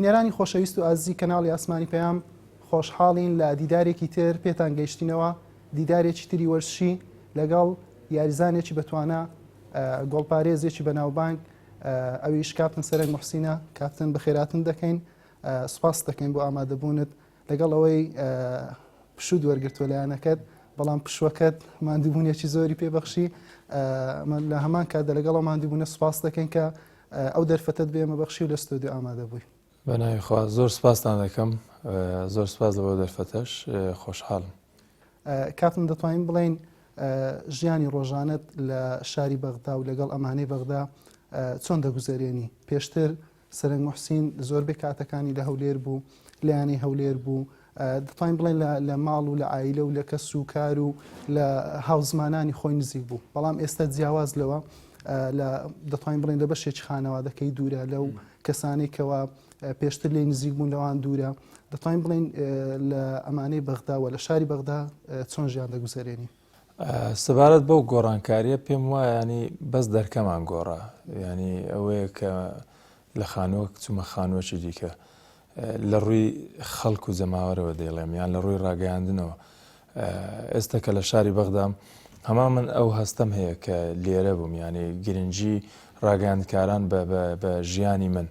بینەرانی خۆشەویست و ئازیزی کەناڵی ئاسمانی پەیام، خۆشحاڵین لە دیدارێکی تر پێتان گەیشتینەوە، دیدارێکی تری وەرزشی لەگەڵ یاریزانێکی بەتوانا، گۆڵپارێزێکی بەناوبانگ، ئەویش کاپتن سەرەنگ موحسینە. کاپتن بەخێراتن دەکەین، سوپاست دەکەین بۆ ئامادەبوونت، لەگەڵ ئەوەی پشووت وەرگرتووە لە یانەکەت، بەڵام پشووەکەت ماندووبوونێکی زۆری پێبەخشی، لە هەمان کاتدا لەگەڵ ئەو ماندووبوونە سوپاست دەکەین کە ئەو دەرفەتەت بێ ئێمە بەخشی و لە ستۆدیۆ ئامادە بووی. بە ناوی خوا زۆر سپاستان دەکەم زۆر سپاس لەبۆ دەرفەتەش خۆشحاڵم. کاپتن دەتوانین بڵێین ژیانی ڕۆژانەت لە شاری بەغدا و لەگەڵ ئەمانەی بەغدا چۆن دەگوزەرێنی؟ پێشتر سەرنگ موحسین زۆربەی کاتەکانی لە هەولێر بوو، لە یانەی هەولێر بوو، دەتوانین بڵێین لە ماڵ و لە عایلە و لە کەس و کار و لە هاوزمانانی خۆی نزیک بوو، بەڵام ئێستا جیاواز لەوە لە دەتوانین بڵێین لە بەشێکی خانەوادەکەی دوورە، لەو کەسانەی کەوا پێشتر لێی نزیک بوون لەوان دوورە، دەتوانین بڵێین لە ئەمانەی بەغدا و لە شاری بەغدا چۆن ژیان دەگوزەرێنی؟ سەبارەت بەو گۆڕانکاریە پێم وایە ینی بەس دەرکەمان گۆڕا ینی ئەوەیە کە لە خانووەک چوومە خانووەکی دیکە لە ڕووی خەڵک و جەماوەرەوە دەیڵێم یان لە ڕووی ڕاگەیاندنەوە ئێستا کە لە شاری بەغدام هەمان من ئەو هەستەم هەیە کە لێرە بووم یعنی گرنگی ڕاگەیاندکاران بە ژیانی من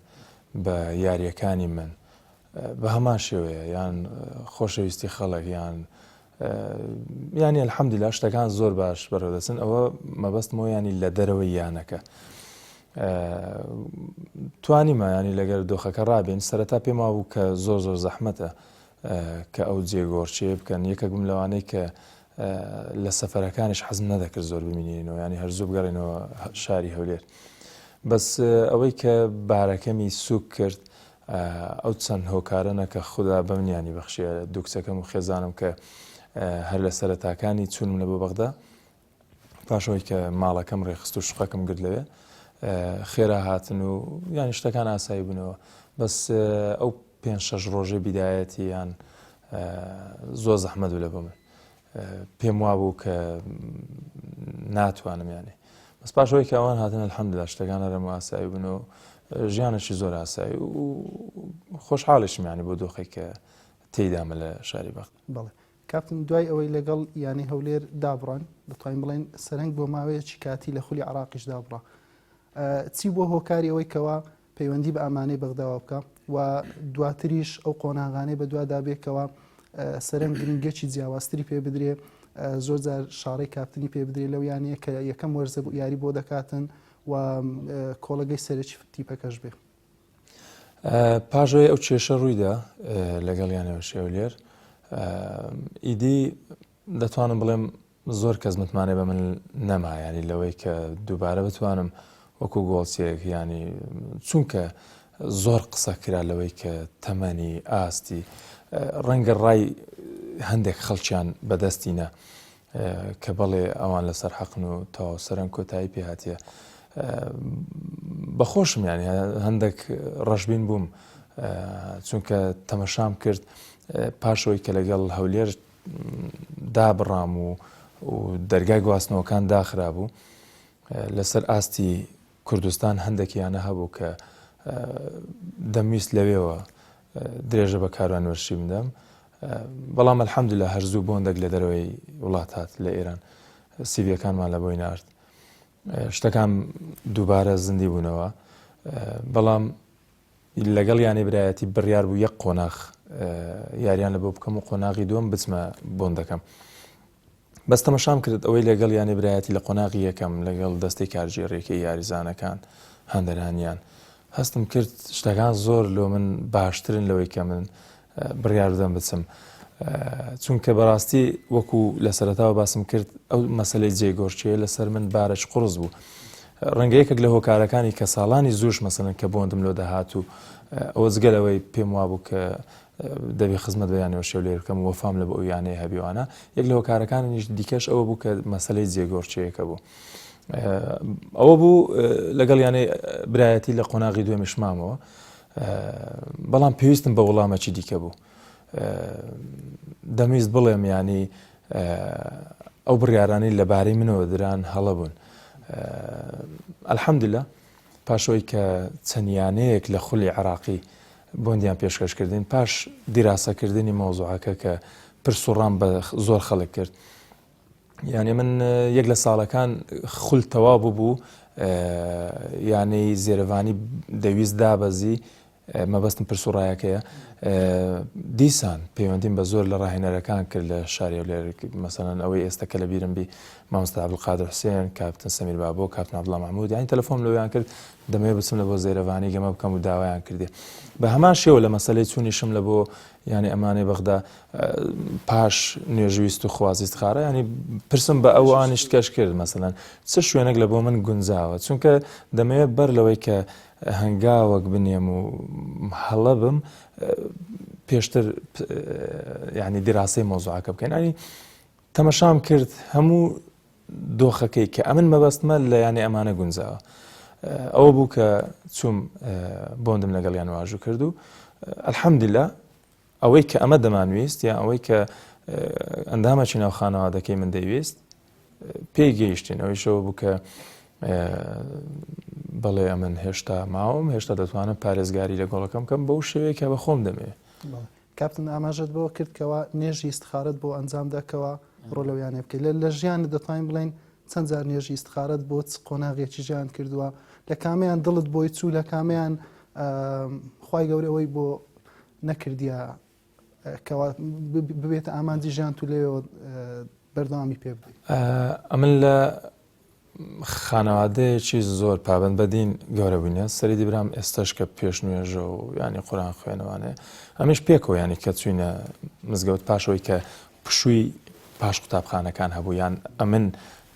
بە یاریەکانی من بە هەمان شێوەیە یان خۆشەویستی خەڵک یان یانی الحمدللە شتەکان زۆر باش بەڕێوە دەچن ئەوە مەبەستمەوە ینی لە دەرەوەی یانەکە توانیمە ینی لەگەر دۆخەکە ڕابێن سەرەتا پێم وابوو کە زۆر زۆر زەحمەتە کە ئەو جێگۆڕچێ بکەن یەکێک بووم لەوانەی کە لە سەفەرەکانیش حەزم نەدەکرد زۆر بمینینەوە ینی هەر زوو بگەڕێنەوە شاری هەولێر بەس ئەوەی کە بارەکەمی سوک کرد ئەو چەند هۆکارەنە کە خودا بەمنیانی بەخشیە دوو کچەکەم و خێزانم کە هەر لە سەرەتاکانی چوونم لە بۆ بەغدا پاشەوەی کە ماڵەکەم ڕێخست و شقەکەم گرت لەوێ خێرا هاتن و یانی شتەکان ئاسایی بوونەوە بەس ئەو پێ شەش ڕۆژەی بیدایەتی یان زۆر زەحمەت بوو لە بۆ من پێم وابوو کە ناتوانم یانێ بەس پاشەوەی کە ئەوان هاتن الحەمدلله شتەکان هەرم ئاسایی بوون و ژیانێکی زۆر ئاسایی و خۆشحاڵیشم یانی بۆ دۆخێک کە تێیدامە لە شاری بەغدا. بەڵێ کاپتن دوای ئەوەی لەگەڵ یانەی هەولێر دابڕان دەتوانین بڵێن سەرنگ بۆ ماوەیەکی کاتی لە خولی عراقیش دابڕا چی بۆ هۆکاری ئەوەی کەوا پەیوەندی بە ئامانەی بەغداوە بکا و دواتریش ئەو قۆناغانەی بەدوادا بێ کەوا سەرەنگ گرنگیەکی جیاوازتری پێ بدرێ زۆر جار شاڕەی کاپتنی پێ بدرێ لەو یانەیە کە یەکەم وەرزە بوو یاری بۆ دەکاتن و کۆڵەگەی سەرەکی تیپەکەش بێ. پاش ئەوەی ئەو کێشە ڕوویدا لەگەڵ یانەوە شێولێر ئیدی دەتوانم بڵێم زۆر کەس متمانەی بە من نەما یانی لەوەی کە دووبارە بتوانم وەکو گۆڵچیەک یانی چونکە زۆر قسە کرا لەوەی کە تەمەنی ئاستی ڕەنگە ڕای هەندێک خەڵکیان بەدەستی نە کە بەڵێ ئەوان لەسەر حەقن و تەواو سەرەن کۆتایی پێهاتیە بەخۆشم یانی هەندێک ڕەشبین بووم چونکە تەمەشام کرد پاشەوەی کە لەگەڵ هەولێر دابڕام و دەرگای گواستنەوەکان داخرابوو لەسەر ئاستی کوردستان هەندێک یانە هەبوو کە دەمویست لەوێوە درێژە بە کاروان وەرشی بدەم بەڵام الحەمدلله هەر زوو بۆندێک لە دەرەوەی وڵات هات لە ئێران سیڤیەکانمان لە بۆی نارد شتەکان دووبارە زیندی بوونەوە بەڵام لەگەڵ یانەی برایەتی بڕیار بوو یەک قۆناغ یاریان لە بۆ بکەم و قۆناغی دووەم بچمە بۆندەکەم بەس تەمەشام کرد ئەوەی لەگەڵ یانەی برایەتی لە قۆناغی یەکەم لەگەڵ دەستەی کارگێڕیەکەی یاریزانەکان هەندەرانیان هەستم کرد شتەکان زۆر لۆ من باشترن لەوەی کە من بڕیار بدەم بچم چونکە بەڕاستی وەکو لە سەرەتاوە باسم کرد ئەو مەسلەی جێگۆرچەیە لەسەر من بارەش قڕز بوو ڕەنگە یەکێک لە هۆکارەکانی کە ساڵانی زووش مەسەن کە بۆندم لۆ دەهات و ئەوە جگە لەوەی پێم وابوو کە دەبێ خزمەت بە یانەوە شێولێر بکەم وەفام لە بۆ ئەو یانەیە هەبیوانە یەک لە هۆکارەکانیش دیکەش ئەوە بوو کە مەسلەی جێگۆرچەیەکە بوو ئەوە بوو لەگەڵ یانەی برایەتی لە قۆناغی دوێمیش مامەوە بەڵام پێویستم بە وەڵامەکی دیکە بوو دەمویست بڵێم ینی ئەو بڕیارانەی لەبارەی منەوە دران هەڵە بوون الحەمدلله پاشەوەی کە چەند یانەیەک لە خولی عراقی. بۆندیان پێشکەش کردین پاش دیراسەکردنی مەوزوعەکە کە پرس و ڕام بە زۆر خەڵک کرد یانێ من یەک لە ساڵەکان خول تەواو ببوو یانەی زێرەڤانی دەویست دابەزی مەبەستم پرس و ڕایەکەیە دیسان پەیوەندیم بە زۆر لە ڕاهێنەرەکان کرد لە شاری هەولێر مەسەلەن ئەوەی ئێستا کە لە بیرم بی مامۆستا عەبدولقادر حوسێن کاپتن سەمیر بابۆ کاپتن عەبدوڵا مەحمود یانی تەلەفۆنم لەویان کرد دەمەوێت بچم لە بۆ زێرەڤانی گەمە بکەم و داوایان کردێ بە هەمان شێوە لە مەسەلەی چوونیشم لە بۆ یانی ئەمانەی بەغدا پاش نوێژویست و خوازی استخارە ینی پرسم بە ئەو ئانیشت کەش کرد مەسەلەن چ شوێنێک لە بۆ من گونجاوە چونکە دەمەوێت بەر لەوەی کە هەنگاوەک بنێم و هەڵە بم پێشتر ینی دیراسەی مۆزوعەکە بکەین ئەنی تەمەشام کرد هەموو دۆخەکەی کە ئەمن مەبەستمە لە یانەی ئەمانە گونجاوە ئەوە بوو کە چوم بۆندم لەگەڵیان واژوو کرد و الحەمدلله ئەوەی کە ئەمە دەمانویست یان ئەوەی کە ئەندامەکی ناو خانەوادەکەی من دەیویست پێی گەیشتین ئەویشەوە بوو کە بەڵێ ئەمن هێشتا ماوم هێشتا دەتوانم پارێزگاری لە گۆڵەکەم کەم بەو شێوەیە کە بە خۆم دەمەوێت. کاپتن ئاماژەت بەوە کرد کەوا نوێژی ئیستخارەت بۆ ئەنجامدا کەوا ڕۆ لەو یانەیە بکەیت لە لە ژیانت دەتوانین بڵێین چەند جار نوێژی ئیستخارەت بۆ چ قۆناغێکی ژیان کردووە لە کامیان دڵت بۆی چوو لە کامیان خوای گەورە ئەوەی بۆ نەکردیە کەوا ببێتە ئامانجی ژیان تو لەوێوە بەردەوامی پێ بدەیت؟ ئەمن لە خانەوادەیەکی زۆر پابەند بە دین گەورە بووینە سەریدی برام ئێستاش کە پێش نوێژە و ینی قورآن خوێنەوانێ ئەمیش پێکەوە ینی کە چوینە مزگەوت پاشەوەی کە پشووی پاش قوتابخانەکان هەبوو یان ئەمن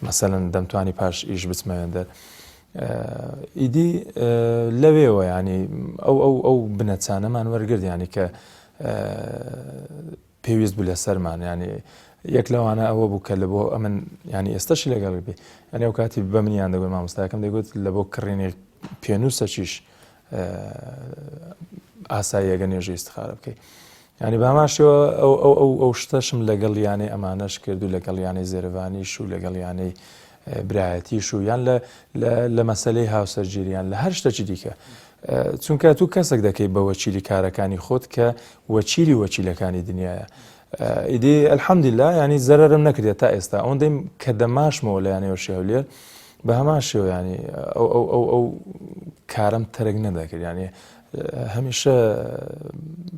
مەسەلەن دەمتوانی پاش ئیش بچمە وێندەر ئیدی لەوێوە ینی ئەو ئەو ئەو بنەچانەمان وەرگرت ینی کە پێویست بوو لەسەرمان ینی یەک لەوانە ئەوە بوو کە لە بۆ ئەمن ینی ئێستەشی لەگەڵ بێ یعنی ئەو کاتی بە منیان دەگوت مامۆستاکەم دەگوت لە بۆ کڕینی پێنووسەکیش ئاساییەگە نوێژی ئیستخارە بکەیت ینی باماشەوە ئەو ئەو ئەو ئەو شتەشم لەگەڵ یانەی ئەمانەش کرد و لەگەڵ یانەی زێرەڤانیش و لەگەڵ یانەی برایەتیش و یان لە مەسلەی هاوسەرگیریان لە هەر شتێکی دیکە چونکە تو کەسێک دەکەی بە وەکیلی کارەکانی خۆت کە وەکیلی وەکیلەکانی دنیاە ئیدی الحەمدلله ینی زەرم نەکردێت تا ئێستا ئەوەندەی کە دەماشمەوە لە یانەی وەرشی هەولێر بە هەمان شێوە ینی ئەو ئەو ئەو ئەو کارم تەرک نەدەکرد ینی هەمیشە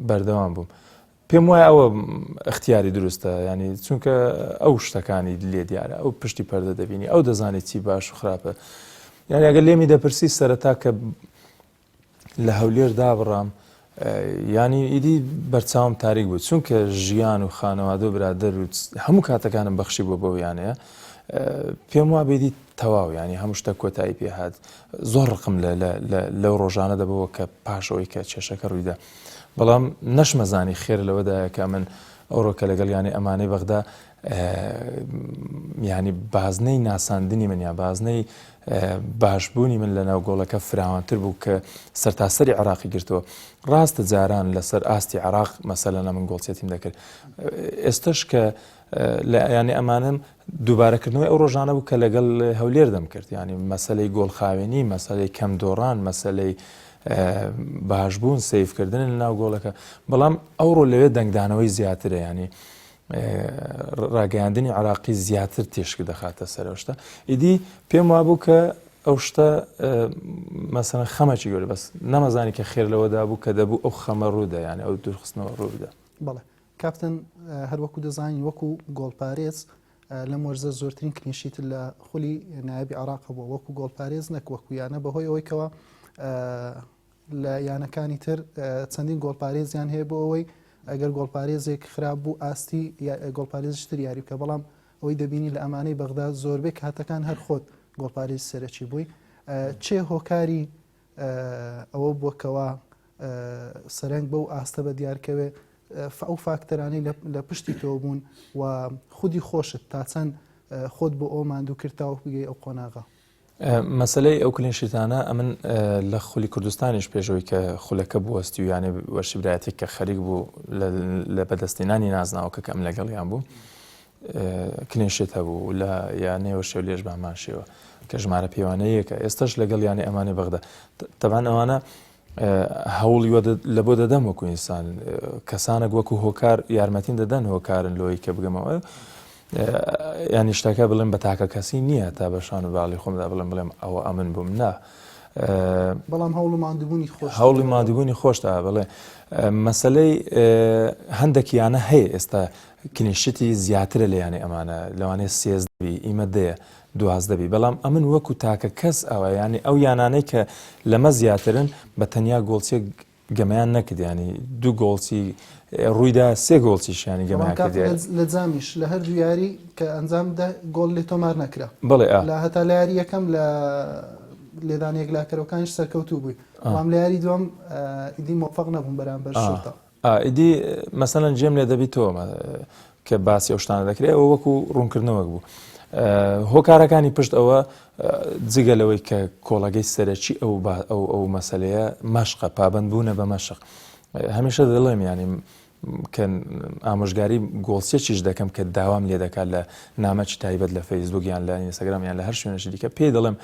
بەردەوام بووم پێم وایە ئەوە اختیاری دروستە ینی چونکە ئەو شتەکانی لێ دیارە ئەو پشتی پەردە دەبینی ئەو دەزانێت چی باش و خراپە یعنی ئەگەر لێمی دەپرسی سەرەتا کە لە هەولێر دابڕام ینی ئیدی بەرچاوم تاریک بوو چونکە ژیان و خانەوادە و برادەر و هەموو کاتەکانم بەخشی بۆ بەو یانەیە پێم وا بێدی تەواو ینی هەموو شتە کۆتایی پێهات زۆر ڕقم لەو ڕۆژانە دەبەوە کە پاشەوەی کە کێشەکە ڕوویدا بەڵام نەشمەزانی خێر لەوەدایە کە من ئەوڕۆ کە لەگەڵ یانەی ئەمانەی بەغدا ینی بازنەی ناساندنی من یا بازنەی باشبوونی من لە ناو گۆڵەکە فراوانتر بوو کە سەرتاسەری عراقی گرتەوە ڕاستە جاران لەسەر ئاستی عراق مەسەلەن من گۆڵچێتیم دەکرد ئێستش کە لە یانەی ئەمانم دووبارەکردنەوەی ئەو ڕۆژانە بوو کە لەگەڵ هەولێر دەمکرد ینی مەسلەی گۆڵخاوێنی مەسلەی کەم دۆڕان مەسلەی باشبوون سیفکردن لە ناو گۆڵەکە بەڵام ئەوڕۆ لەوێ دەنگدانەوەی زیاترە ینی ڕاگەیاندنی عراقی زیاتر تێشک دەخاتە سەرشتە ئیدی پێم وابوو کە ئەو شتە مەسەن خەمەکی گەورە بەس نەمەزانی کە خێر لەوەدا بوو کە دەبوو ئەو خەمە ڕوودا یانە ئەو دوورخستنەوە ڕوودا بەڵێ کاپتن هەر وەکو دەزانین وەکو گۆڵپارێز لەم وەرزە زۆرترین clean sheet لە خولی نایابی عراق هەبووە وەکو گۆڵپارێز نەک وەکو یانە بەهۆی ئەوەی کەەوە لە یانەکانی تر چەندین گۆڵپارێزیان هەیە بۆ ئەوەی ئەگەر گۆڵپارێزێک خراپ بوو ئاستی گۆڵپارێزش تر یاری بکە بەڵام ئەوەی دەبینی لە ئەمانەی بەغدا زۆربەی کاتەکان هەر خۆت گۆڵپارێز سەرەکی بووی چێ هۆکاری ئەوە بووە کەوا سەرنگ بەو ئاستە بە دیارکەوێ ئەو فاکتەرانەی لە پشتی تۆ بوون و خودی خۆشت تا چەند خۆت بۆ ئەو ماندوو کرد تاوەکو بگەی ئەو قۆناغە؟ مەسەلەی ئەو clean sheet انە ئەمن لە خولی کوردستانیش پێشەوەی کە خولەکە بوەستی و یانەی وەرشی برایەتی کە خەریک بوو لە بەدەستێنانی نازناوەکە کە ئەم لەگەڵیان بوو clean sheet هەبوو لە یانەی وەرشی لێش بە هەمان شێوە کە ژمارە پێوانەیەکە ئێستش لەگەڵ یانەی ئەمانی بەغدا تەبان ئەوانە هەوڵی لە بۆ دەدەم وەکو ئینسان کەسانێک وەکو هۆکار یارمەتیم دەدەن هۆکارن لۆی کە بگەمەوە ینی شتەکە بڵێم بە تاکە کەسی نییە تا بە شان و باڵی خۆمدا بڵێم بڵێم ئەوە ئەمن بووم نا بەڵام هەوڵ ماندووبوونی خۆش هەوڵی ماندووبوونی خۆشتا بڵێ مەسلەی هەندێک یانە هەیە ئێستا clean sheet ی زیاترە لە یانەی ئەمانە لەوانەیە سێزدەبی ئیمە دەیە دوازدەبی بەڵام ئەمن وەکو تاکە کەس ئەوە ینی ئەو یانانەی کە لەمە زیاترن بە تەنیا گۆڵچێک گەمەیان نەکرد ینی دوو گۆڵچی ڕوویدا سێ گۆڵچیشیانی گەمەیان کرد لە جامیش لە هەردوو یاری کە ئەنجامدا گۆڵ لێ تۆمار نەکرا بڵێ لە هەتا لە یاری یەکەم لە لێدان یەکلاکەرەوەکانیش سەرکەوتوو بووی بەڵام لە یاری دووەم ئیدی مۆفەق نەبوون بەرامبەر شورتە. ئیدی مەسەلەن جێم لێ دەبی تۆ کە باسی ئەو شتانە دەکرێت ئەوە وەکو ڕوونکردنەوەک بوو. هۆکارەکانی پشت ئەوە جگە لەوەی کە کۆڵەگەی سەرەکی ئەو ئەو ئەو مەسلەیە مەشقە پابند بوونە بە مەشق هەمیشە دەڵێم ینی کە ئامۆژگاری گۆڵچێکیش دەکەم کە داوام لێ دەکات لە نامەکی تایبەت لە فەیسبوک یان لە ئینستاگرام یان لە هەر شوێنێکی دیکە پێی دەڵێم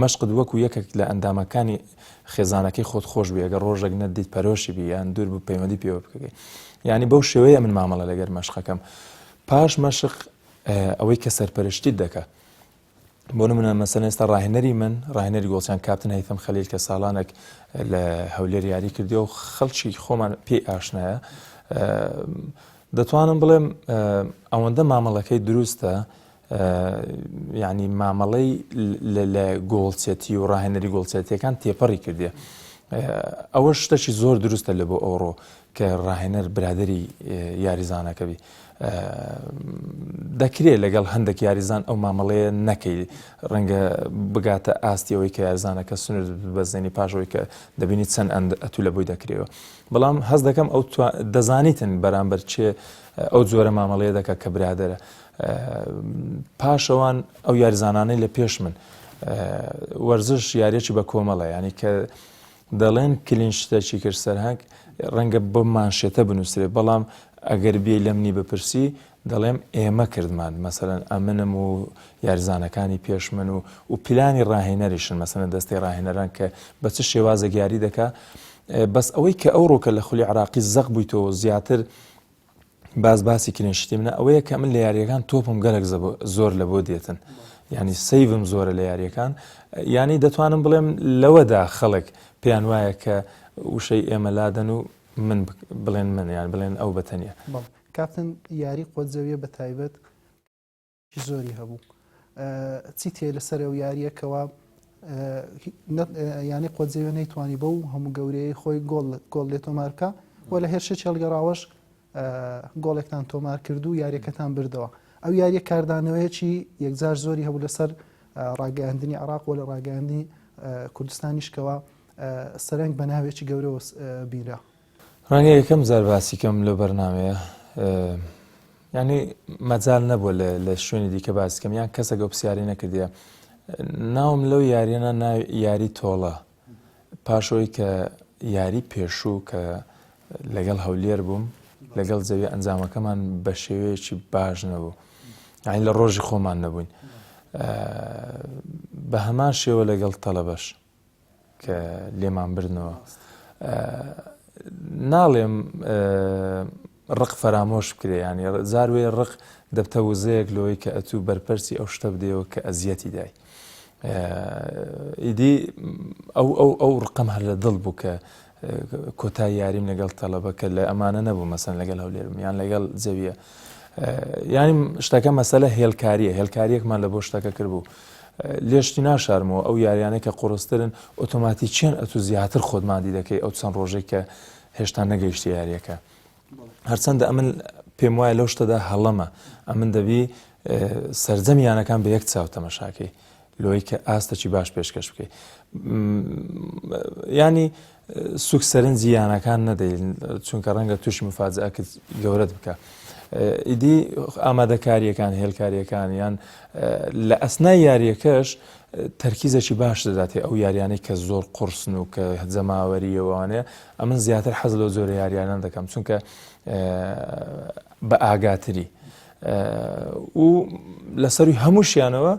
مەشقت وەکو یەکێک لە ئەندامەکانی خێزانەکەی خۆت خۆش بی ئەگەر ڕۆژێک نەتدیت پەرۆشی بی یان دوور بوو پەیوەندی پێوە بکەی یعنی بەو شێوەیە من مامەڵە لەگەر مەشقەکەم پاش مەشق ئەوەی کە سەرپەرشتیت دەکات بۆ نمونە مەسەن ئێستا ڕاهێنەری من ڕاهێنەری گۆڵچیان کاپتن هەیثەم خەلیل کە ساڵانێک لە هەولێر یاری کردی و خەڵکی خۆمان پێی ئاشنایە دەتوانم بڵێم ئەوەندە مامەڵەکەی دروستە یعنی مامەڵەی لە گۆڵچێتی و ڕاهێنەری گۆڵچێتیەکان تێپەڕی کردیە ئەوە شتەکی زۆر دروستە لە بۆ ئەوڕۆ کە ڕاهێنەر برادری یاریزانەکە بی دەکرێت لەگەڵ هەندێک یاریزان ئەو مامەڵەیە نەکەی ڕەنگە بگاتە ئاستی ئەوەی کە یاریزانەکە سنوور بەزێنی پاشەوەی کە دەبینی چەند ئەند ئەتو لە بۆی دەکرێەوە بەڵام هەز دەکەم ئەو دەزانیتن بەرامبەر چێ ئەو جۆرە مامەڵەیە دەکە کە برادەرە پاشەوان ئەو یاریزانانەی لە پێش من وەرزش یاریەکی بە کۆمەڵە ینی کە دەڵێن clean sheet ێکی کرد سەرهەنگ ڕەنگە بەم مانشێتە بنووسرێ بەڵام ئەگەر بێ لە منی بپرسی دەڵێم ئێمە کردمان مەسەرەن ئەمنم و یاریزانەکانی پێش من و و پلانی ڕاهێنەریشن مەسەنە دەستەی ڕاهێنەران کە بە چ شێوازێک یاری دەکا بەس ئەوەی کە ئەو ڕۆکە لە خولی عراقی زەق بوویتەوە زیاتر باس باسی clean sheet ی منە ئەوەیە کە من لە یاریەکان تۆپم گەلک زۆر لە بۆ دێتن ینی save م زۆرە لە یاریەکان ینی دەتوانم بڵێم لەوەدا خەڵک پێیان وایە کە وشەی ئێمە لادەن و من بڵێن من یان بڵێن ئەو بەتەنە کاپتن یاری قۆزەویە بە تایبەت زۆری هەبوو چیت هەیە لەسەر ئەو یارییە کەوا یانەی قۆدزەوێ نەیتوانی بەو هەموو گەورەیەی خۆی گۆڵ گۆڵ لێ تۆمار بکە و لە هێرشێکی هەڵگەڕاوەش گۆڵێکتان تۆمار کرد و یاریەکەتان بردەوە ئەو یاریە کاردانەوەیەکی یەکجار زۆری هەبوو لەسەر ڕاگەیاندنی عراق و لە ڕاگەیاندنی کوردستانیشکەوە سەرنگ بە ناوێکی گەورەوە بینرا. ڕەنگە یەکەم جار باسی کەم لەو بەرنامەیە یعنی مەجال نەبووە لە شوێنی دیکە باس کەم یان کەسێک ئەو پرسیاری نەکردیە ناوم لەو یاریەنا ناو یاری تۆڵە پاشەوەی کە یاری پێشوو کە لەگەڵ هەولێر بووم لەگەڵ زەوی ئەنجامەکەمان بە شێوەیەکی باش نەبوو یعنی لە ڕۆژی خۆمان نەبووین بە هەمان شێوە لەگەڵ تەلەبەش کە لێمان بردنەوە ناڵێم ڕق فەرامۆش بکرێ ینی زار وێ ڕق دەبتە وزەیەک لەوەی کە ئەتوو بەرپەرسی ئەو شتە بدەیەوە کە ئەزیەتی دای ئیدی ئەو ئەو ئەو ڕقم هەر لە دڵ بوو کە کۆتای یاریم لەگەڵ تەلەبە کە لە ئەمانە نەبوو مەسەن لەگەڵ هەولێرم یان لەگەڵ زەویە یانی شتەکە مەسەلە هێلکاریە هێلکاریەکمان لە بۆ شتەکە کرد بوو لێشتی ناشارمەوە ئەو یاریانەی کە قڕسترن ئۆتۆماتیکیان ئەتو زیاتر خۆت مادی دەکەی ئەو چەند ڕۆژێک کە هێشتا نەگەیشتی یاریەکە هەرچەندە ئەمن پێم وایە لەو شتەدا هەڵەمە ئەمن دەبی سەرجەم یانەکان بە یەک چاو تەمەشاکەی لۆی کە ئاستەکی باش پێشکەش بکەی ینی سوک سەرنجی یانەکان نەدەیت چونکە ڕەنگە تووشی مفاجئەکت گەورەت بکە ئیدی ئامادەکاریەکان هێلکاریەکان یان لە ئەسنای یاریەکەش تەرکیزێکی باش دەداتێ ئەو یاریانەی کە زۆر قورسن و کە جەماوەریەوانەیە ئەمن زیاتر حەز لەو جۆرە یاریانە دەکەم چونکە بە ئاگاتری و لەسەروی هەمووشیانەوە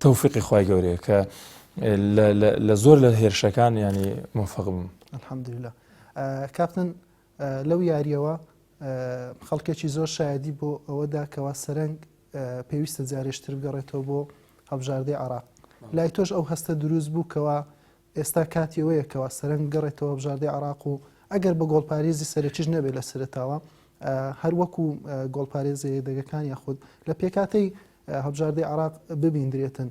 تەوفیقی خوای گەورەیە کە لە زۆر لە هێرشەکان ینی مۆفق بووم. الحمدلله کاپتن لەو یاریەوە خەڵکێکی زۆر شایەدی بۆ ئەوەدا کەوا سەرنگ پێویستە جارێشتر بگەڕێتەوە بۆ هەڵبژاردەی عراق لای تۆش ئەو هەستە دروست بوو کەوا ئێستا کاتی ئەوەیە کەوا سەرنگ بگەڕێتەوە هەڵبژاردەی عراق و ئەگەر بە گۆڵپارێزی سەرەکیش نەبێت لە سەرەتاوە هەر وەکو گۆڵپارێزە یەدەگەکان یاخود لە پێکاتەی هەڵبژاردەی عراق ببیندرێتن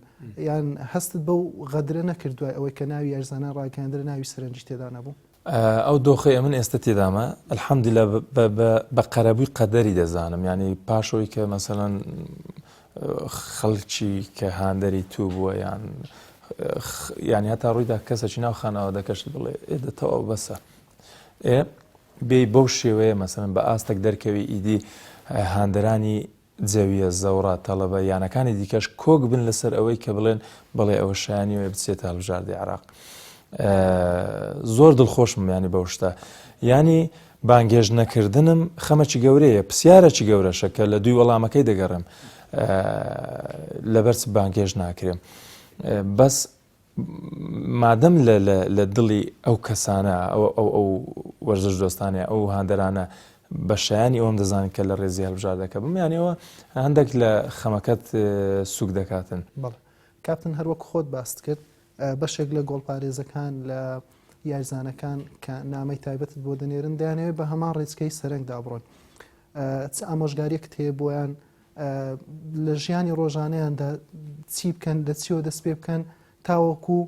یان هەستت بەو غەدرە نەکرد دوای ئەوەی کە ناوی یارزانان ڕاگەیاندرا ناوی سەرنجی تێدا نەبوو؟ ئەو دۆخەی ئەمن ئێستە تێدامە الحمدللە بە قەرەبووی قەدەری دەزانم یعنی پاشەوەی کە مەسەلەن خەڵکی کە هاندەری تو بووە یان یعنی هەتا ڕوویدا کەسێکی ناو خانەوادەکەشت بڵێ ئێ دە تەواو بەسە ئێ بێ بەو شێوەیە مەسەلەن بە ئاستێک دەرکەوی ئیدی هاندەرانی جەویە، زەوڕا، تەڵەبە، یانەکانی دیکەش کۆک بن لەسەر ئەوەی کە بڵێن بەڵێ ئەوە شایانی ئەوەیە بچێتە هەڵبژاردەی عێراق. زۆر دڵخۆشم ینی بەو شتە. ینی بانگێشت نەکردنم خەمەکی گەورەیە، پرسیارێکی گەورەشە کە لە دووی وەڵامەکەی دەگەڕێم لەبەر چ بانگێشت ناکرێم. بەس مادەم لە لە لە دڵی ئەو کەسانە ئەو ئەو ئەو وەرزش دۆستانە ئەو هاندەرانە بە شایانی ئەوم دەزانن کە لە ڕێزی هەڵبژاردەکە بم یانەوە هەندێک لە خەمەکەت سوک دەکاتن. بەڵێ کاپتن هەر وەک خۆت باست کرد بەشێک لە گۆڵپارێزەکان لە یاریزانەکان کە نامەی تایبەتت بۆ دەنێرن دەیانەوێت بە هەمان ڕێچکەی سەرنگدا بڕۆن چ ئامۆژگاریەکت هەیە بۆیان لە ژیانی ڕۆژانەیاندا چی بکەن لە چیەوە دەست پێ بکەن تاوەکو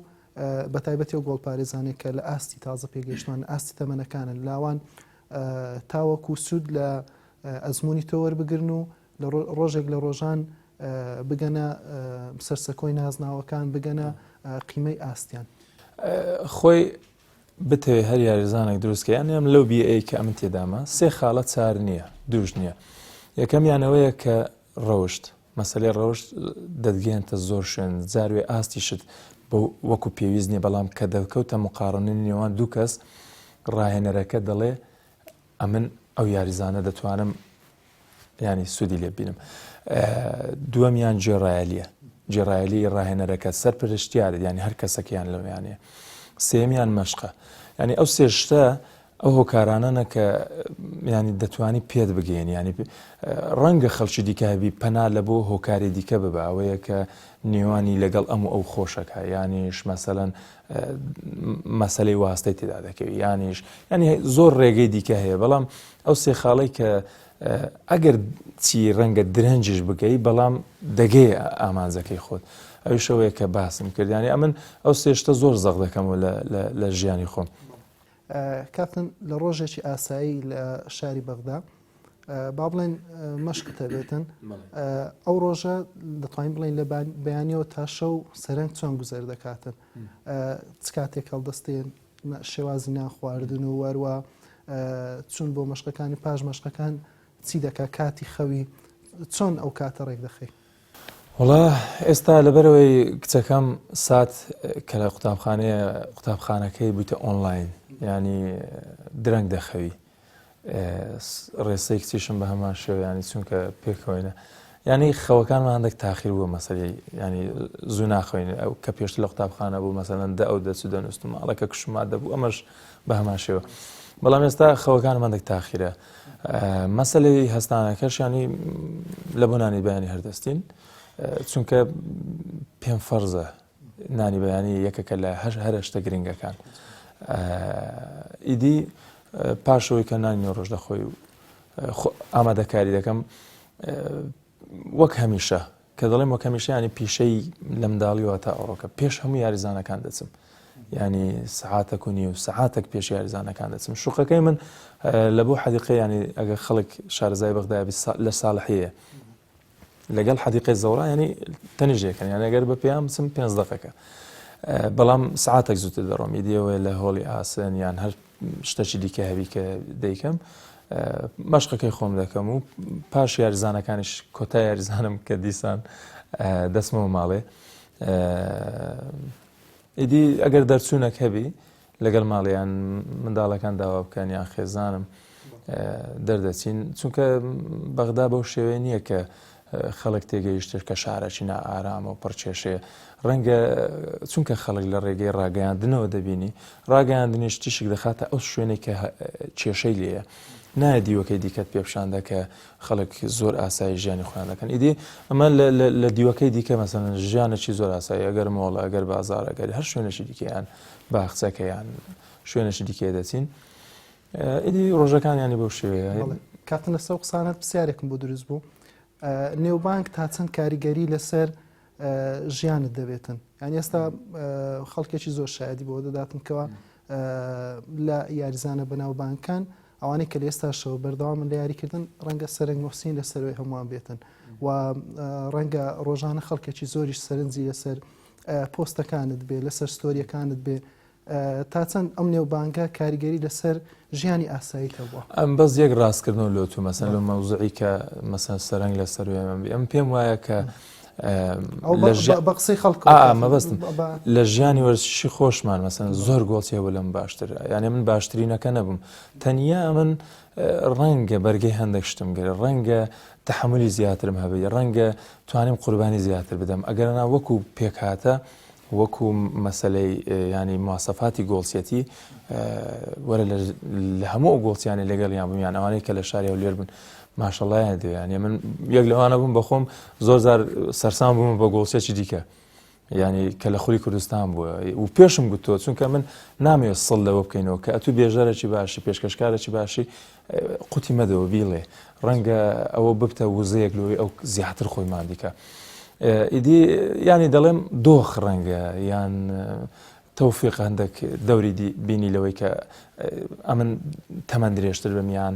بە تایبەتی و گۆڵپارێزانێک کە لە ئاستی تازە پێگەیشتوان ئاستی تەمەنەکانن لاوان تاوەکو سوود لە ئەزمموی تۆ وەربگرن و لە ڕۆژێک لە ڕۆژان بگەنە سەرسەکۆی نازناوەکان بگەنە قیمەی ئاستیان. خۆی بتەوێ هەر یاریزانێک دروست کەی یان ئەم لەو بیئەی کە ئەمن تێدامە سێ خاڵە چار نییە دووش نییە یەکەمیان ئەوەیە کە ڕەوشت مەسەلەی ڕەوشت دەتگەیەنتە زۆر شوێن جاروێ ئاستیشت بە وەکو پێویست نییە بەڵام کە دەکەوتە مقاڕنەی نێوان دوو کەس ڕاهێنەرەکە دەڵێ ئەمن ئەو یاریزانە دەتوانم ینی سوودی لێ بینم دووەمیان گوێڕایەلیە گوێڕایەلی ڕاهێنەرەکە سەرپەرشتیارت ینی هەر کەسەکەیان لەویانەیە سێمیان مەشقە ینی ئەو سێ شتە ئەو هۆکارانەنە کە ینی دەتوانی پێت بگەین ینی ڕەنگە خەڵکی دیکە هەبی پەنا لە بۆ هۆکاری دیکە ببە ئەوەیە کە نێوانی لەگەڵ ئەم و ئەو خۆشەکە یانیش مەسەەن مەسەلەی واستەی تێدا دەکەوی یانیش ینی زۆر ڕێگەی دیکە هەیە بەڵام ئەو سێ خاڵی کە ئەگەر چی ڕەنگە درەنجیش بگەی بەڵام دەگەی ئامانجەکەی خۆت ئەویشەوەیە کە باسم کردیانی ئەمن ئەو سێشتە زۆر زەق دەکەمەوە لە ژیانی خۆم. کاپتن لە ڕۆژێکی ئاسایی لە شاری بەغدا با بڵێن مەشقت هەبێتن ئەو ڕۆژە دەتوانین بڵێن لە بەیانیەوە تا شەو سەرنج چۆن گوزەر دەکاتن چ کاتێک هەڵدەستێن شێوازی نان خواردن و وەروە چون بۆ مەشقەکانی پاش مەشقەکان چی دەکا کاتی خەوی چۆن ئەو کاتە ڕێک دەخەی؟ وڵا ئێستا لەبەرەوەی کچەکەم سات کە لە قوتابخانەیە قوتابخانەکەی بوویتە ئۆنلاین ینی درەنگ دەخەوی ڕێسەی کچیشم بە هەمان شێوە ینی چونکە پێکەوەینە ینی خەوەکانمان هەندێک تاخیر بووە مەسەری ینی زوو ناخەوین ئەو کە پێشتر لە قوتابخانە بوو مەسەلەن دە ئەو دەچوو دەنووست و ماڵەکە کشما دەبوو ئەمەش بە هەمان شێوە بەڵام ئێستا خەوەکانم هەندێک تاخیرە مەسەلەی هەستانەکەش ینی لە بۆ نانی بەیانی هەردەستین چونکە پێم فەرزە نانی بەیانی یەکەکە لە هەر هەرە شتە گرنگەکان ئیدی پاشەوەی کە نانی ڕۆژ دەخۆی و ئامادەکاری دەکەم وەک هەمیشە کە دەڵێم وەک هەمیشە ینی پیشەی لە منداڵیەوە تا ئەوڕۆکە پێش هەموو یاریزانەکان دەچم ینی سعاتەک و نیو سعاتێک پێش یاریزانەکان دەچم شوقەکەی من لە بۆ حەدیقە ینی ئەگەر خەڵک شارەزای بەغدای لە ساڵحیە لەگەڵ حەدیقەی زەوڕا ینی تەنیژێکن یان ئەگەر بە پێیان بچم پێ دقەکە بەڵام سعاتێک زووتر دەڕۆم ئیدیەوەی لە هۆڵی ئاسن یان هەر شتەکی دیکە هەبی کە دەیکەم مەشقەکەی خۆم دەکەم و پاش یاریزانەکانیش کۆتا یاریزانم کە دیسان دەستمەوە ماڵێ ئیدی ئەگەر دەرچوونەک هەبی لەگەڵ ماڵیان منداڵەکان داوا بکەن یان خێزانم دەردەچین چونکە بەغدا بەو شێوەیە نییە کە. خەڵک تێگەیشتر کە شارەکی نائارامە و پڕکێشەیە ڕەنگە چونکە خەڵک لە ڕێگەی ڕاگەیاندنەوە دەبینی ڕاگەیاندنیش تیشک دەخاتە ئەو شوێنێک کە کێشەی لێیە نایە دیوەکەی دیکەت پێ پیشاندا کە خەڵک زۆر ئاسایی ژیانی خۆیان دەکەن ئیدی ئەمە لە دیوەکەی دیکە مەسەن ژیانێکی زۆر ئاسایی ئەگەر مۆڵە ئەگەر بازار ئەگەر هەر شوێنێکی دیکەیان باخچەکەیان شوێنێکی دیکەیە دەچین ئیدی ڕۆژەکانیانی بەو شێوەیە. کاتن لەسەر قسانت پرسیارێکم بۆ دروست بوو نێوبانگ تا چەند کاریگەری لەسەر ژیانت دەبێتن یان ئێستا خەڵکێکی زۆر شایدی بۆ دەداتن کەەوە لە یاریزانە بەناوبانکان ئەوانەی کە لە ئێستاشەوە بەردەوامن لە یاریکردن ڕەنگە سەرنگ موحسین لە سەرەوەی هەمووان بێتن و ڕەنگە ڕۆژانە خەڵکێکی زۆریش سەرنجی لەسەر پۆستەکانت بێ لەسەر ستۆریەکانت بێ تا چەند ئەم نێوبانگە کاریگەری لەسەر ژیانی ئاساییت هەبووە؟ ئەم بەس یەک ڕاستکردنەوە لۆ تو مەسەن لۆ مەوزوعی کە مەسەن سەرنگ لە سەروێ من بی ئەم پێم وایە کە بە قسەی خەڵک مەبەستم لە ژیانی وەرزشی خۆشمان مەسەن زۆر گۆڵچی هەبوو لەم باشتر یانێ من باشترینەکە نەبووم تەنیا من ڕەنگە بەرگەی هەندێک شتم گرت ڕەنگە تەحەمولی زیاترم هەبێ ڕەنگە توانیم قوربانی زیاتر بدەم ئەگەرنا وەکو پێکهاتە وەکو مەسەلەی یانی مواسەفاتی گۆڵچیەتی وەرە لە هەموو ئەو گۆڵچیانەی لەگەڵیان بووم یان ئەوانەی کە لە شاری هەولێر بوون ماشەڵایان دەوێ یانی من یەک لەوانە بووم بەخۆم زۆر جار سەرسام بووم بە گۆڵچیەکی دیکە ینی کە لە خولی کوردستان بووە و پێشم گوتووە چونکە من نامەوێت سڵ لەوە بکەینەوە کە ئەتوو بێژەرێکی باشی پێشکەشکارێکی باشی قوتی مەدەوە بیڵێ ڕەنگە ئەوە ببتە وزەیەک لۆی ئەو زیاتر خۆی ماندیکە ئیدی ینی دەڵێم دۆخ ڕەنگە یان تەوفیق هەندێک دەوری بینی لەوەی کە ئەمن تەمەند درێژتر بم یان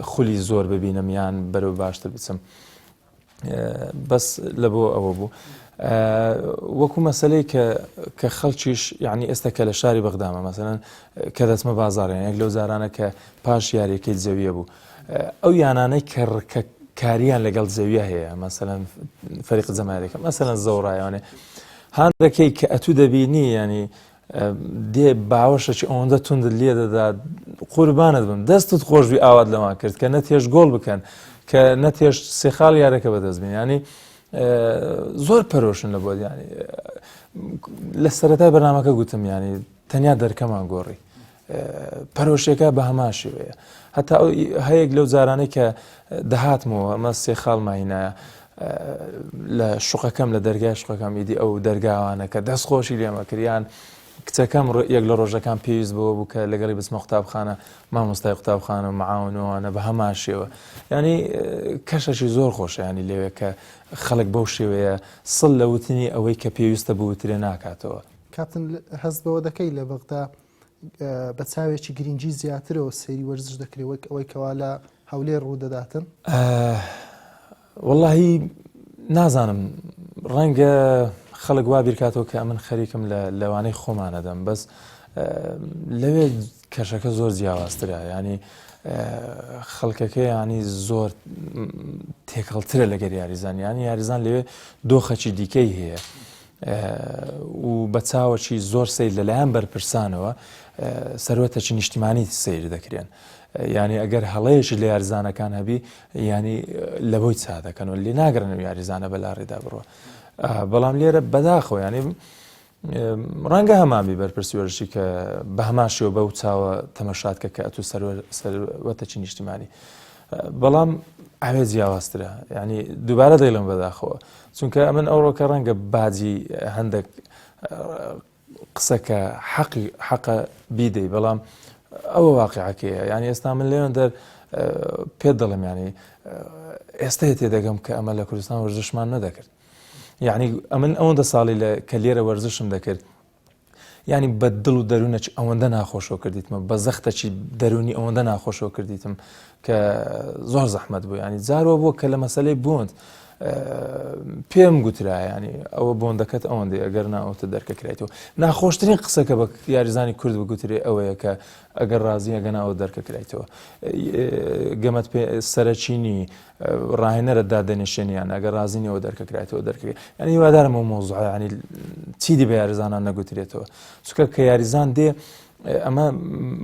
خولی زۆر ببینم یان بەرەو باشتر بچم بەس لە بۆ ئەوە بوو وەکو مەسلەی کە کە خەڵکیش یعنی ئێستا کە لە شاری بەغدامە مەسەن کە دەچمە بازاڕیان یەک لەو زارانە کە پاش یاریەکەی زەویە بوو ئەو یانانەی کە ڕکە کاریان لەگەڵ زەویە هەیە مەسەن فەریق جەمارێکە مەسەن زەوڕایانێ هاندەکەی کە ئەتوو دەبینی ینی دێ باوەشەکی ئەوەندە توندت لێ دەدا قوربانت بم دەستت خۆشبی ئاوات لەوان کرد کە نەتێش گۆڵ بکەن کە نەتێش سێ خاڵ یارەکە بەدەست بین ینی زۆر پەرۆشن لە بۆ ینی لە سەرەتای بەرنمەکە گوتم ینی تەنیا دەرکەمان گۆڕی پەرۆشێکە بە هەمان شێوەیە هەتا هەیەک لەو جارانەی کە دەهاتمەوە ئەمە سێ خاڵ ماینایە لە شوقەکەم لە دەرگای شوقەکەم ئیدی ئەو دەرگاوانە کە دەست خۆشی لێمە کریان کچەکەم یەک لە ڕۆژەکان پێویست بەوە بوو کە لەگەڵی بچمە قوتابخانە مامۆستای قوتابخانە و معاونەوانە بە هەمان شێوە ینی کەشەکی زۆر خۆشە ینی لەوێ کە خەڵک بەو شێوەیە سڵ لە وتنی ئەوەی کە پێویستە بوترێ ناکاتەوە. کاپتن هەست بەوە دەکەی لە بەغدا بە چاوێکی گرنگی زیاترەوە سەیری وەرزش دەکرێت وەک ئەوەی کەوا لە هەولێر ڕوو دەداتن؟ وەڵاهی نازانم ڕەنگە خەڵک وا بیرکاتەوە کە ئەمن خەریکم لە لەوانەی خۆمانەدەم بەس لەوێ کەشەکە زۆر جیاوازترە ینی خەڵکەکە ینی زۆر تێکەڵترە لەگەر یاریزان ینی یاریزان لەوێ دۆخەکی دیکەی هەیە و بە چاوەکی زۆر سەیر لەلایەن بەرپرسانەوە سەروەتەکی نیشتیمانی سەیر دەکرێن. یعنی ئەگەر هەڵەیەکی لە یاریزانەکان هەبی ینی لە بۆی چا دەکەن و لێ ناگرن و یاریزانە بەلا ڕێدا بڕوە بەڵام لێرە بەداخەوە ینی ڕەنگە هەمانبی بەرپرسی وەرزشی کە بە هەمان شێوە بەو چاوە تەمەشات کە کە ئەتوو سەروەتەکی نیشتیمانی بەڵام ئەوێ جیاوازترە یعنی دووبارە دەیڵم بەداخەوە چونکە ئەمن ئەوڕۆکە ڕەنگە باجی هەندێک قسەکە حەقی حەقە بیدەی بەڵام ئەوە واقعەکەیە یعنی ئێستا من لێوان دەر پێت دەڵێم ینی ئێستا تێدەگەم کە ئەمە لە کوردستان وەرزشمان نەدەکرد یعنی ئەمن ئەوەندە ساڵی لە کە لێرە وەرزشم دەکرد ینی بە دڵ و دەروونەکی ئەوەندە ناخۆشەوە کردیتمە بە زەختەکی دەرونی ئەوەندە ناخۆشەوە کردیتم کە زۆر زەحمت بوو ینی جارەوە بووە کە لە مەسلەی بووند پێم گوترا ینی ئەوە بۆندەکەت ئەوەندەی ئەگەر ناوتە دەرکەکرایتەوە ناخۆشترین قسەکە بە یاریزانی کورد بگوترێ ئەوەیە کە ئەگەر ڕازی ئەگەنا ئەوە دەرکەکرایتەوە گەمەت پێ سەرەچینی ڕاهێنەرە دادەنیشێنی یان ئەگەر ڕازی نیەوە دەرکەکرایتەوە دەرکرێ یعنی هیوادارم ئەو مەوزوعە یعنی چیدی بە یاریزانان نەگوترێتەوە چونکە کە یاریزان دێ ئەمە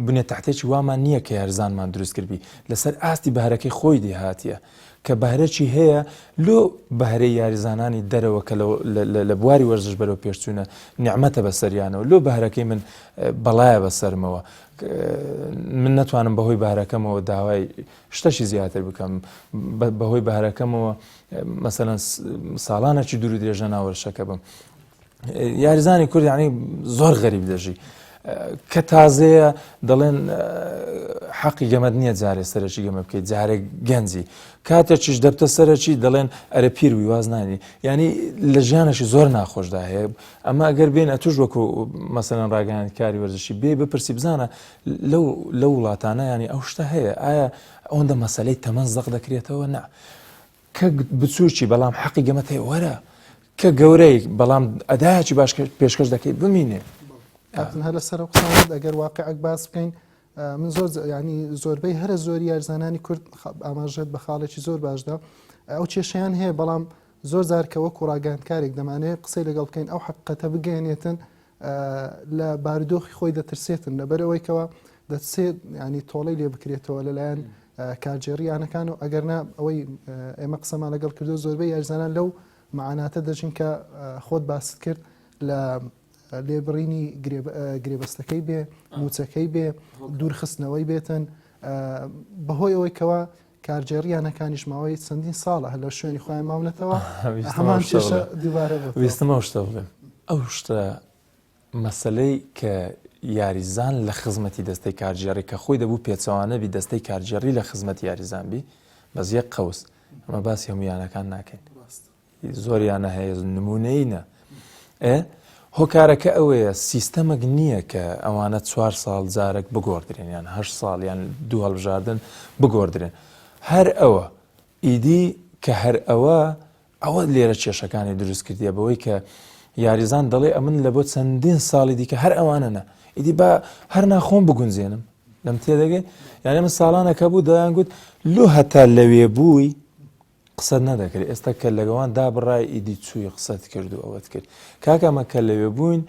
بنیە تحتێکی وامان نییە کە یاریزانمان دروست کردبی لەسەر ئاستی بەهرەکەی خۆی دێ هاتیە. کە بەهرەکی هەیە لۆ بەهرەی یاریزانانی دەرەوە کە لە بواری وەرزش بەرەو پێشچوونە نیعمەتە بەسەریانەوە لۆ بەهرەکەی من بەڵایە بەسەرمەوە من نەتوانم بەهۆی بەهرەکەمەوە داوای شتەشی زیاتر بکەم بەهۆی بەهرەکەمەوە مەسەلەن ساڵانێکی دوور و درێژە ناوەرشەکە بم یاریزانی کورد یعنی زۆر غەریب دەژی کە تازەیە دەڵێن حەقی گەمەت نییە جارێ سەرەکی گەمە بکەیت جارێک گەنجی کاتێکیش دەبتە سەرەکی دەڵێن ئەرە پیر وی واز نانی ینی لە ژیانەشی زۆر ناخۆشدا هەیە ئەمە ئەگەر بێن ئەتوش وەکو مەسەلەن ڕاگەیاندکاری وەرزشی بێ بپرسی بزانە لەو لەو وڵاتانە ینی ئەو شتە هەیە ئایا ئەوەندە مەسلەی تەمەن زەق دەکرێتەوە نا کە بچووکی بەڵام حەقی گەمەت هەیە وەرە کە گەورەی بەڵام ئەدایەکی باش پێشکەش دەکەی بمینێ. کاپتن هەر لەسەر ئەو قسانەت ئەگەر واقعێک باس بکەین من زۆر ینی زۆربەی هەرە زۆری یارزانانی کورد ئاماژەت بە خاڵێکی زۆر باشدا ئەو کێشیان هەیە بەڵام زۆر جار کە وەکو ڕاگەیاندکارێک دەمانەوێت قسەی لەگەڵ بکەین ئەو حەقیقەتە بگەیەنێتن لە بارودۆخی خۆی دەترسێتن لەبەر ئەوەی کەەوە دەچێت ینی تۆڵەی لێ بکرێتەوە لەلایەن کارگێڕیانەکان و ئەگەر نا ئەوەی ئێمە قسەمان لەگەڵ کردو زۆربەی یاریزانان لەو معاناتە دەژین کە خۆت باست کرد لە لێبڕینی گرێبەستەکەی بێ موچەکەی بێ دوورخستنەوەی بێتن بەهۆی ئەوەی کەەوە کارگێڕی یانەکانیش ماوەی چەندین ساڵە هەر لە شوێنی خۆیان ماونەتەوە هەمان کێشە دووبارە بۆتەوە. ویستم ئەو شتە بڵێم ئەو شتە مەسەلەی کە یاریزان لە خزمەتی دەستەی کارگێڕی کە خۆی دەبوو پێچەوانە بی دەستەی کارگێڕی لە خزمەتی یاریزان بی بەس یەک قەوس ئەمە باسی هەموو یانەکان ناکەین زۆر یانە هەیە نمونەیی نە ئێ هۆکارەکە ئەوەیە سیستەمەک نییە کە ئەوانە چوار ساڵ جارێک بگۆڕدرێن یان هەشت ساڵ یان دوو هەڵبژاردن بگۆڕدرێن هەر ئەوە ئیدی کە هەر ئەوە ئەوە لێرە کێشەکانی دروست کردیە بەوەی کە یاریزان دەڵێ ئەمن لە بۆ چەندین ساڵی دیکە هەر ئەوانە نە ئیدی با هەر ناخۆم بگونجێنم لەم تێدەگەی یانە من ساڵانەکە بوو دەیان گوت لۆ هەتا لەوێ بووی قسەت نەدەکرد ئێستا کە لەگەوان دابڕای ئیدی چووی قسەت کرد و ئەوەت کرد کاکە ئەمە کە لەوێ بووین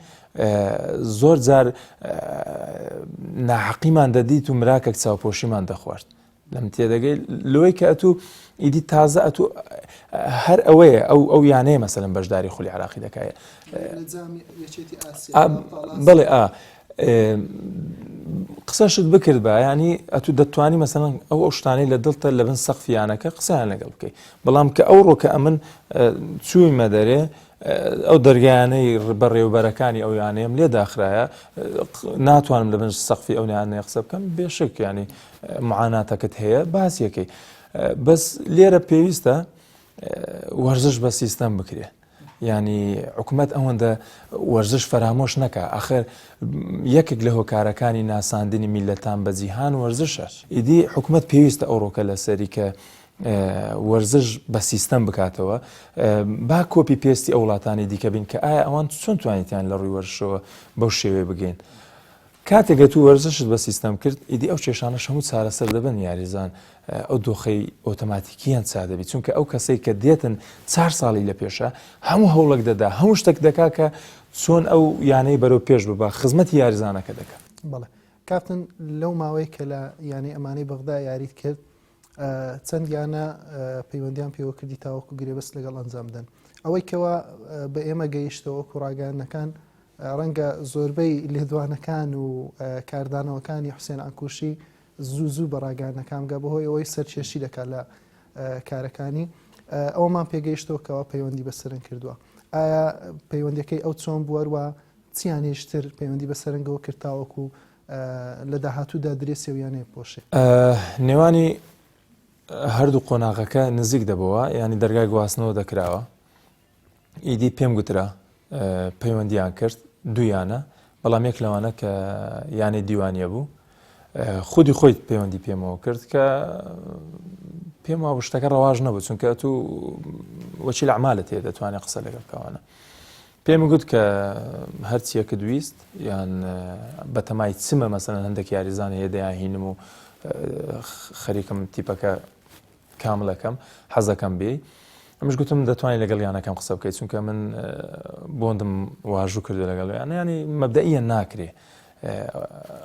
زۆر جار ناحەقیمان دەدیت و مراکەک چاوپۆشیمان دەخوارد لەم تێدەگەی لەوەی کە ئەتوو ئیدی تازە ئەتوو هەر ئەوەیە ئەو ئەو یانەیە مەسەلەن بەشداری خولی عراقی دەکایە بڵێ ئا قسەشت بکردبا ینی ئەتو دەتوانی مەسەڵەن ئەو ئەو شتانەی لە دڵتە لە بن سەقفی یانەکە قسەیان لەگەڵ بکەیت بەڵام کە ئەو ڕۆکە ئەمن چوویمە دەرێ ئەو دەرگایانەی بەڕێوبەرەکانی ئەو یانەیەم لێ داخرایە ناتوانم لە بن سەقفی ئەو یانەیە قسە بکەم بێشک ینی معاناتەکەت هەیە باسیەکەی بەس لێرە پێویستە وەرزش بە سیستەم بکرێت یانی حکومەت ئەوەندە وەرزش فەرامۆش نەکا ئاخر یەکێک لە هۆکارەکانی ناساندنی میلەتان بە جیهان وەرزشە ئیدی حکومەت پێویستە ئەوڕۆکە لەسەری کە وەرزش بە سیستەم بکاتەوە با کۆپی پێستی ئەو وڵاتانی دیکە بین کە ئایا ئەوان چۆن توانیتیان لە ڕووی وەرزشەوە بەو شێوەیە بگەین کاتێک ئەتوو وەرزشت بە سیستەم کرد ئیدی ئەو کێشانەش هەموو چارەسەر دەبن یاریزان ئەو دۆخەی ئۆتۆماتیکیان چا دەبی چونکە ئەو کەسەی کە دێتن چار ساڵی لە پێشە هەموو هەوڵێک دەدا هەموو شتێک دەکا کە چۆن ئەو یانەی بەرەو پێش ببا خزمەتی یاریزانەکە دەکا. بەڵێ کاپتن لەو ماوەی کە لە یانەی ئەمانەی بەغدا یاریت کرد چەند یانە پەیوەندیان پێوە کردی تاوەکو گرێبەست لەگەڵ ئەنجام بدەن ئەوەی کەوا بە ئێمە گەیشتەوە وەکو ڕاگەیاندنەکان ڕەنگە زۆربەی لێدوانەکان و کاردانەوەکانی حوسێن عەنکوشی زوو زوو بە ڕاگەیاندنەکان بگا بەهۆی ئەوەی سەرکێشی دەکات لە کارەکانی ئەومان پێگەیشتەوە کەوا پەیوەندی بە سەرنگ کردووە ئایا پەیوەندەکەی ئەو چۆن بووەروە چیانیشتر پەیوەندی بە سەرنگەوە کرد تاوەکو لە داهاتوودا درێسی ئەو یانەیە بپۆشێ؟ نێوانی هەردوو قۆناغەکە نزیک دەبەوە ینی دەرگای گواستنەوە دەکراوە ئیدی پێم گوترا پەیوەندیان کرد دوویانە بەڵام یەک لەوانە کە یانەی دیوانیە بوو خودی خۆی پەیوەندی پێمەوە کرد کە پێم وابوو شتەکە ڕەواژ نەبوو چونکە تو وەچی لە عمالت هەیە دەتوانێت قسە لەگەڵ بکەوانە پێم گوت کە هەرچیەکت ویست یان بەتەمای چمە مەسەلەن هەندێک یاریزان هەیە دەیانهینم و خەریکم تیپەکە کاملەکەم حەزەکەم بێی ئەمش گوتم دەتوانانی لەگەڵ یانەکەم قسە بکەیت چونکە من بۆندم واژوو کردو لەگەڵ یانە ینی مەبدەئیە ناکرێ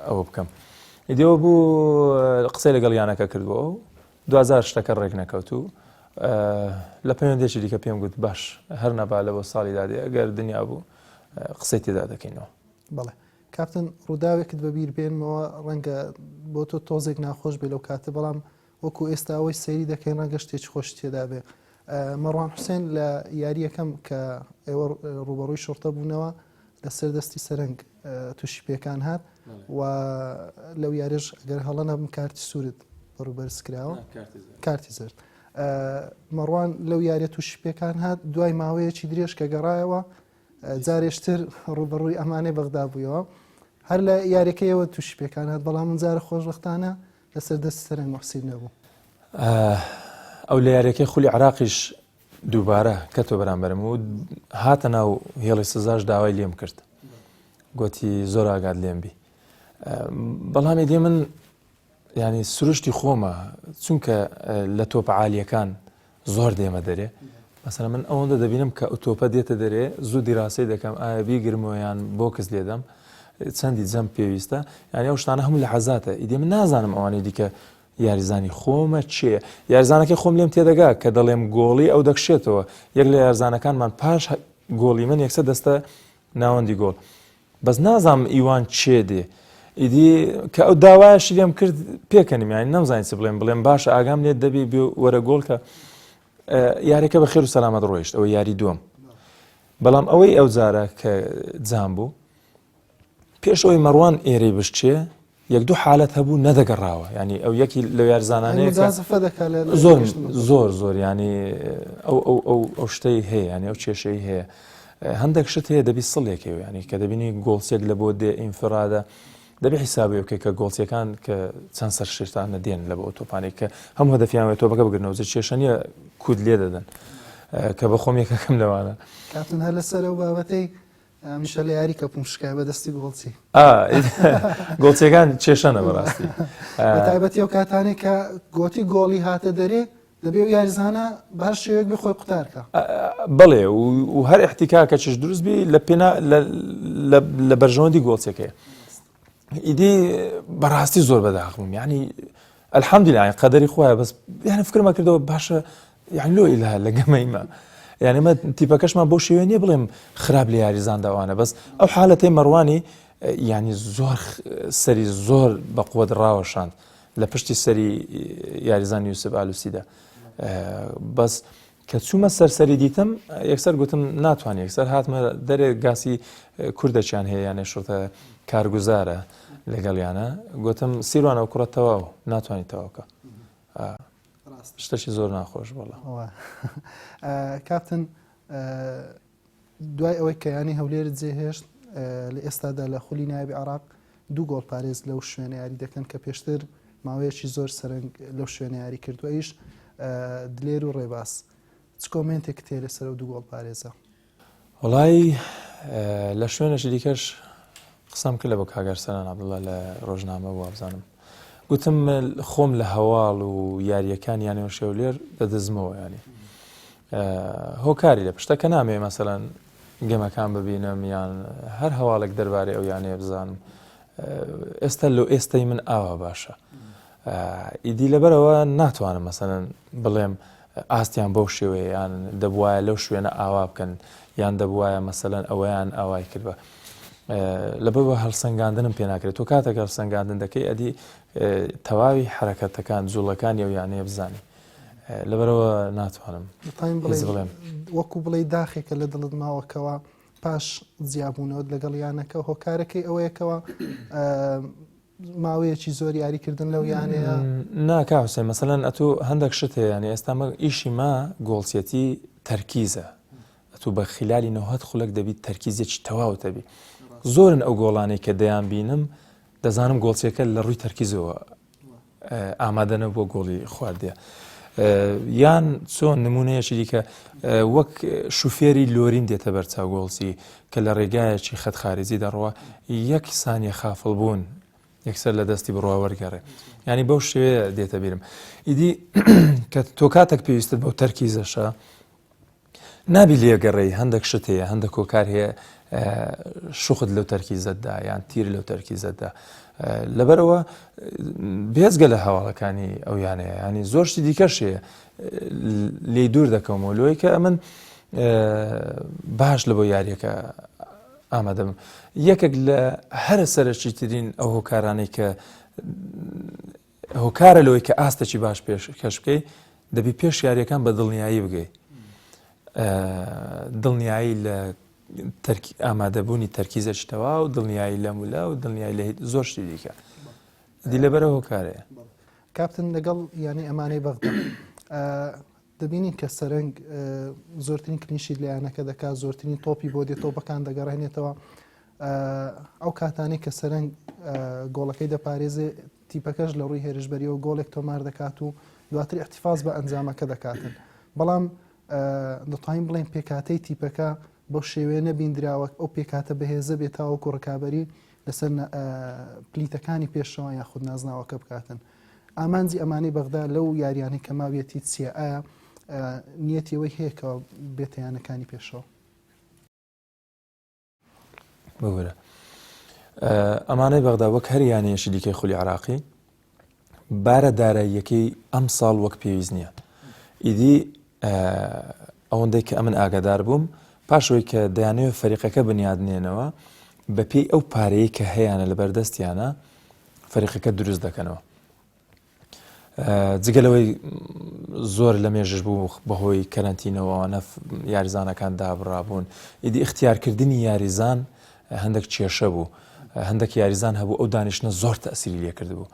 ئەوە بکەم ئیدیەوە بوو قسەی لەگەڵ یانەکە کردبوو دوجار شتەکە ڕێک نەکەوت و لە پەیوەندێکی دیکە پێم گوت باش هەر نەبا لە بۆ ساڵی دادێ ئەگەر دنیا بوو قسەی تێدا دەکەینەوە. بەڵێ کاپتن ڕووداوێکت بەبیر بێنمەوە ڕەنگە بۆ تۆ تۆزێک ناخۆش بێ لەو کاتە بەڵام وەکو ئێستا ئەوەی سەیری دەکەین ڕەنگە شتێکی خۆشی تێدا بێ مەڕوان حوسێن لە یاریەکەم کە ئێوە ڕوبەڕووی شڕتە بوونەوە لەسەر دەستی سەرنگ تووشی پێکان هات و لەو یاریش ئەگەر هەڵە نەبم کارتی سوورت بەڕوو بەرز کراوە کارتی زرد مەڕوان لەو یاریە تووشی پێکان هات دوای ماوەیەکی درێژ کە گەڕایەوە جارێشتر ڕوبەڕووی ئەمانەی بەغدا بوویەوە هەر لە یاریەکەیەوە تووشی پێکان هات بەڵام من جارە خۆشبەختانە لەسەر دەستی سەرنگ موحسین نەبوو. ئەو لە یاریەکەی خولی عراقیش دووبارە کەتۆ بەرامبەرم و هاتە ناو هێڵی سزاش داوای لێم کرد گوتی زۆر ئاگات لێم بی بەڵام ئیدی من ینی سروشتی خۆمە چونکە لە تۆپە عالیەکان زۆر دێمە دەرێ مەسەلەن من ئەوەندە دەبینم کە ئۆتۆپە دێتە دەرێ زوو دیراسەی دەکەم ئایا بیگرمەوە یان بۆکس لێدەم چەندی جەم پێویستە یعنی ئەو شتانە هەموو لە حەزاتە ئیدی من نازانم ئەوانەی دیکە یاریزانی خۆمە چێ یاریزانەکەی خۆم لێم تێدەگا کە دەڵێم گۆڵی ئەو دەکشێتەوە یەک لە یارزانەکانمان پاش گۆڵی من یەکسەر دەستە ناوەندی گۆڵ بەس نازانم ئیوان چێ دێ ئیدی کە ئەو داوایەشی لێم کرد پێکەنیم یانی نەمزانی چ بڵێم بڵێم باشە ئاگام لێت دەبی بێ وەرە گۆڵ کە یاریەکە بە خێر و سەلامەت ڕۆیشت ئەوە یاری دووەم بەڵام ئەوەی ئەو جارە کە جام بوو پێش ئەوەی مەڕوان ئێرەی بشچێ یەک دوو حالەت هەبوو نەدەگەڕاوە ینی ئەو یەکی لە یارزانانەیە زۆر زۆر زۆر ینی ئەو ئەو ئەو ئەو شتەی هەیە ینی ئەو کێشەی هەیە هەندێک شت هەیە دەبی سڵێکەوە ینی کە دەبینی گۆڵسێک لە بۆ دێ ئینفرادە دەبێ حیسابی بکەی کە گۆڵچیەکان کە چەند سەر شێتانە دێن لە بۆ تۆپانێک کە هەموو هەدەفیان وێ تۆپەکە بگرنەوە جە کێشە نییە کود لێ دەدەن کە بە خۆم یەکەکەم لەوانە کاتن هەر لەسەر ئەو بابەتەی ئەمیشە لە یاری کەپوم شکای بە دەستی گۆڵچی گۆڵچیەکان کێشەنە بەڕاستی بە تایبەتی ئەو کاتانێک کە گۆتی گۆڵی هاتە دەرێ دەبێ ئەو یاریزانە بە هەر شێوەیەک بێ خۆی قوتار کا. بەڵێ و هەر ئیحتیکاکەکیش دروست بی لە پێنا لە بەرژەوەندی گۆڵچەکەیە. ئیدی بەڕاستی زۆر بەداخ بووم یعنی الحمدلله یعنی قەدەری خوایە بەس یعنی فکرمە کردەوە باشە یعنی لۆ ئیلها لە گەمەیمە یعنی مە تیپەکەشمان بۆ شێوێ نییە بڵێم خراپ لە یاریزان داوانە بەس ئەو حالەتەی مەڕوانی یعنی زۆر سەری زۆر بە قوت ڕاوەشاند لە پشتی سەری یاریزان یوسف ئالوسیدا بەس کە چوومە سەر سەری دیتم یەکسەر گوتم ناتوانانی یەکسەر هاتمە دەرێ گاسی کوردەچیان هەیە یانێ شڕتە کارگوزارە لەگەڵیانە گوتم سیروانە و کوڕە تەواو ناتوانانی تەواوکە شتەکی زۆر ناخۆش بڵە کاپتن دوای ئەوەی کە یانەی هەولێرت جێهێشت، لە ئێستادا لە خولی نایابی عێراق دوو گۆڵپارێز لەو شوێنە یاری دەکەن کە پێشتر ماوەیەکی زۆر سەرنگ لەو شوێنە یاری کردووە ئیش دلێر و ڕێباز چ کۆمێنتێکت هەیە لەسەر ئەو دوو گۆڵپارێزە؟ وەڵای لە شوێنێکی دیکەش قسەم کرد لە بۆ کاک ئەرسەلان عەبدوڵا لە ڕۆژنامە بوو وابزانم گوتم خۆم لە هەواڵ و یاریەکان یانەوە شێولێر دەدزمەوە ینی هۆکاری لە پشتە کە نامێ مەسەەن گەمەکان ببینم یان هەر هەواڵێک دەربارەی ئەو یانەیە بزانم ئێستا لۆ ئێستای من ئاوا باشە ئیدی لەبەرەوە ناتوانم مەسەلەن بڵێم ئاستیان بەو شێوەیە یان دەبواە لەو شوێنە ئاوا بکەن یان دەبواە مەسەلەن ئەوەیان ئاوای کرد بە لەبەوە هەڵسەنگاندنم پێ ناکرێت تۆ کاتێک هەڵسەنگاندن دەکەی ئەدی تەواوی حرەکەتەکان جوڵەکانی ئەو یانەیە بزانی لەبەرەوە ناتوانم بڵێم وەکو بڵێ داخێکە لە دڵت ماوەکەوە پاش جیابوونەوەت لەگەڵ یانەکە هۆکارەکەی ئەوەیەکەوە ماوەیەکی زۆر یاری کردن لەو یانەیە؟ نا کا حوسێن مەسەلەن ئەتوو هەندێک شت هەیە یانی ئێستا مە ئیشی مە گۆڵچێتی تەرکیزە ئەتوو بە خلالی نەوهەت خولەک دەبیت تەرکیزێکی تەواوت هەبی زۆرن ئەو گۆڵانەی کە دەیان بینم دەزانم گۆڵچیەکە لە ڕووی تەرکیزەوە ئامادە نەبووە گۆڵی خواردیە. یان چۆن نمونەیەکی دیکە وەک شوفێری لۆریم دێتە بەرچاو گۆڵچی کە لە ڕێگایەکی خەت خارجی دەڕوا یەک سانیە خافڵ بوون یەکسەر لە دەستی بڕوا وەرگەڕێ ینی بەو شێوەیە دێتە بیرم ئیدی کە تۆ کاتێک پێویستت بەو تەرکیزەشە. نابی لێگەڕێی هەندێک شت هەیە هەندێک کۆکار هەیە شوخت لەو تەرکیزەتدا یان تیر لەو تەرکیزەتدا لەبەرەوە بێزگە لە هەواڵەکانی ئەو یانەیە ینی زۆر شتی دیکەش هەیە لێی دوور دەکەمەوە لۆی کە ئەمن باش لە بۆ یاریەکە ئامادەم یەکێک لە هەرە سەرەکیترین ئەو هۆکارانەی کە هۆکارە لەوەی کە ئاستێکی باش پێشکەش بکەی دەبی پێش یاریەکان بە دڵنیایی بگەی دڵنیایی لە ئامادەبوونی تەرکیزەکی تەواو دڵنیایی لەم و لە و دڵنیایی لە زۆر شتی دیکە دی لەبەرە هۆکارەیە. کاپتن لەگەڵ یانەی ئەمانەی بەغدا دەبینین کە سەرنگ زۆرترین clean sheet لە یانەکە دەکات زۆرترین تۆپی بۆ دێت تۆپەکان دەگەڕێنێتەوە ئەو کاتانەی کە سەرنگ گۆڵەکەی دەپارێزێ تیپەکەش لە ڕووی هێرشبەریەوە گۆڵێک تۆمار دەکات و دواتر احتفاظ بە ئەنجامەکە دەکاتن بەڵام دەتوانین بڵێن پێکاتەی تیپەکە بەو شێوەیە نەبیندراوە ئەو پێکاتە بەهێزە بێت تاوەکو ڕکابی لەسەر پلیتەکانی پێشەوە یاخود نازناوەکە بکاتن ئامانجی ئەمانەی بەغدا لەو یاریانەی کە ماویەتی چییە ئایا نیەتی ئەوەی هەیە کە بێتە یانەکانی پێشەوە؟ ببورە ئەمانەی بەغدا وەک هەر یانەیەکی دیکەی خولی عراقی بارە داراییەکەی ئەم ساڵ وەک پێویست نییە ئیدی ئەوەندەی کە ئەمن ئاگادار بووم پاشەوەی کە دەیانەوێت فەریقەکە بنیادنێنەوە بەپێی ئەو پارەیە کە هەیەە لە بەردەستیانە فەریقەکە دروست دەکەنەوە جگە لەوەی زۆر لە مێژش بوو بەهۆی کەرەنتینەوەوانە یاریزانەکان دابڕابوون ئیدی اختیارکردنی یاریزان هەندێک کێشە بوو هەندێک یاریزان هەبوو ئەو دانیشتە زۆر تەسیری لێکرد بوو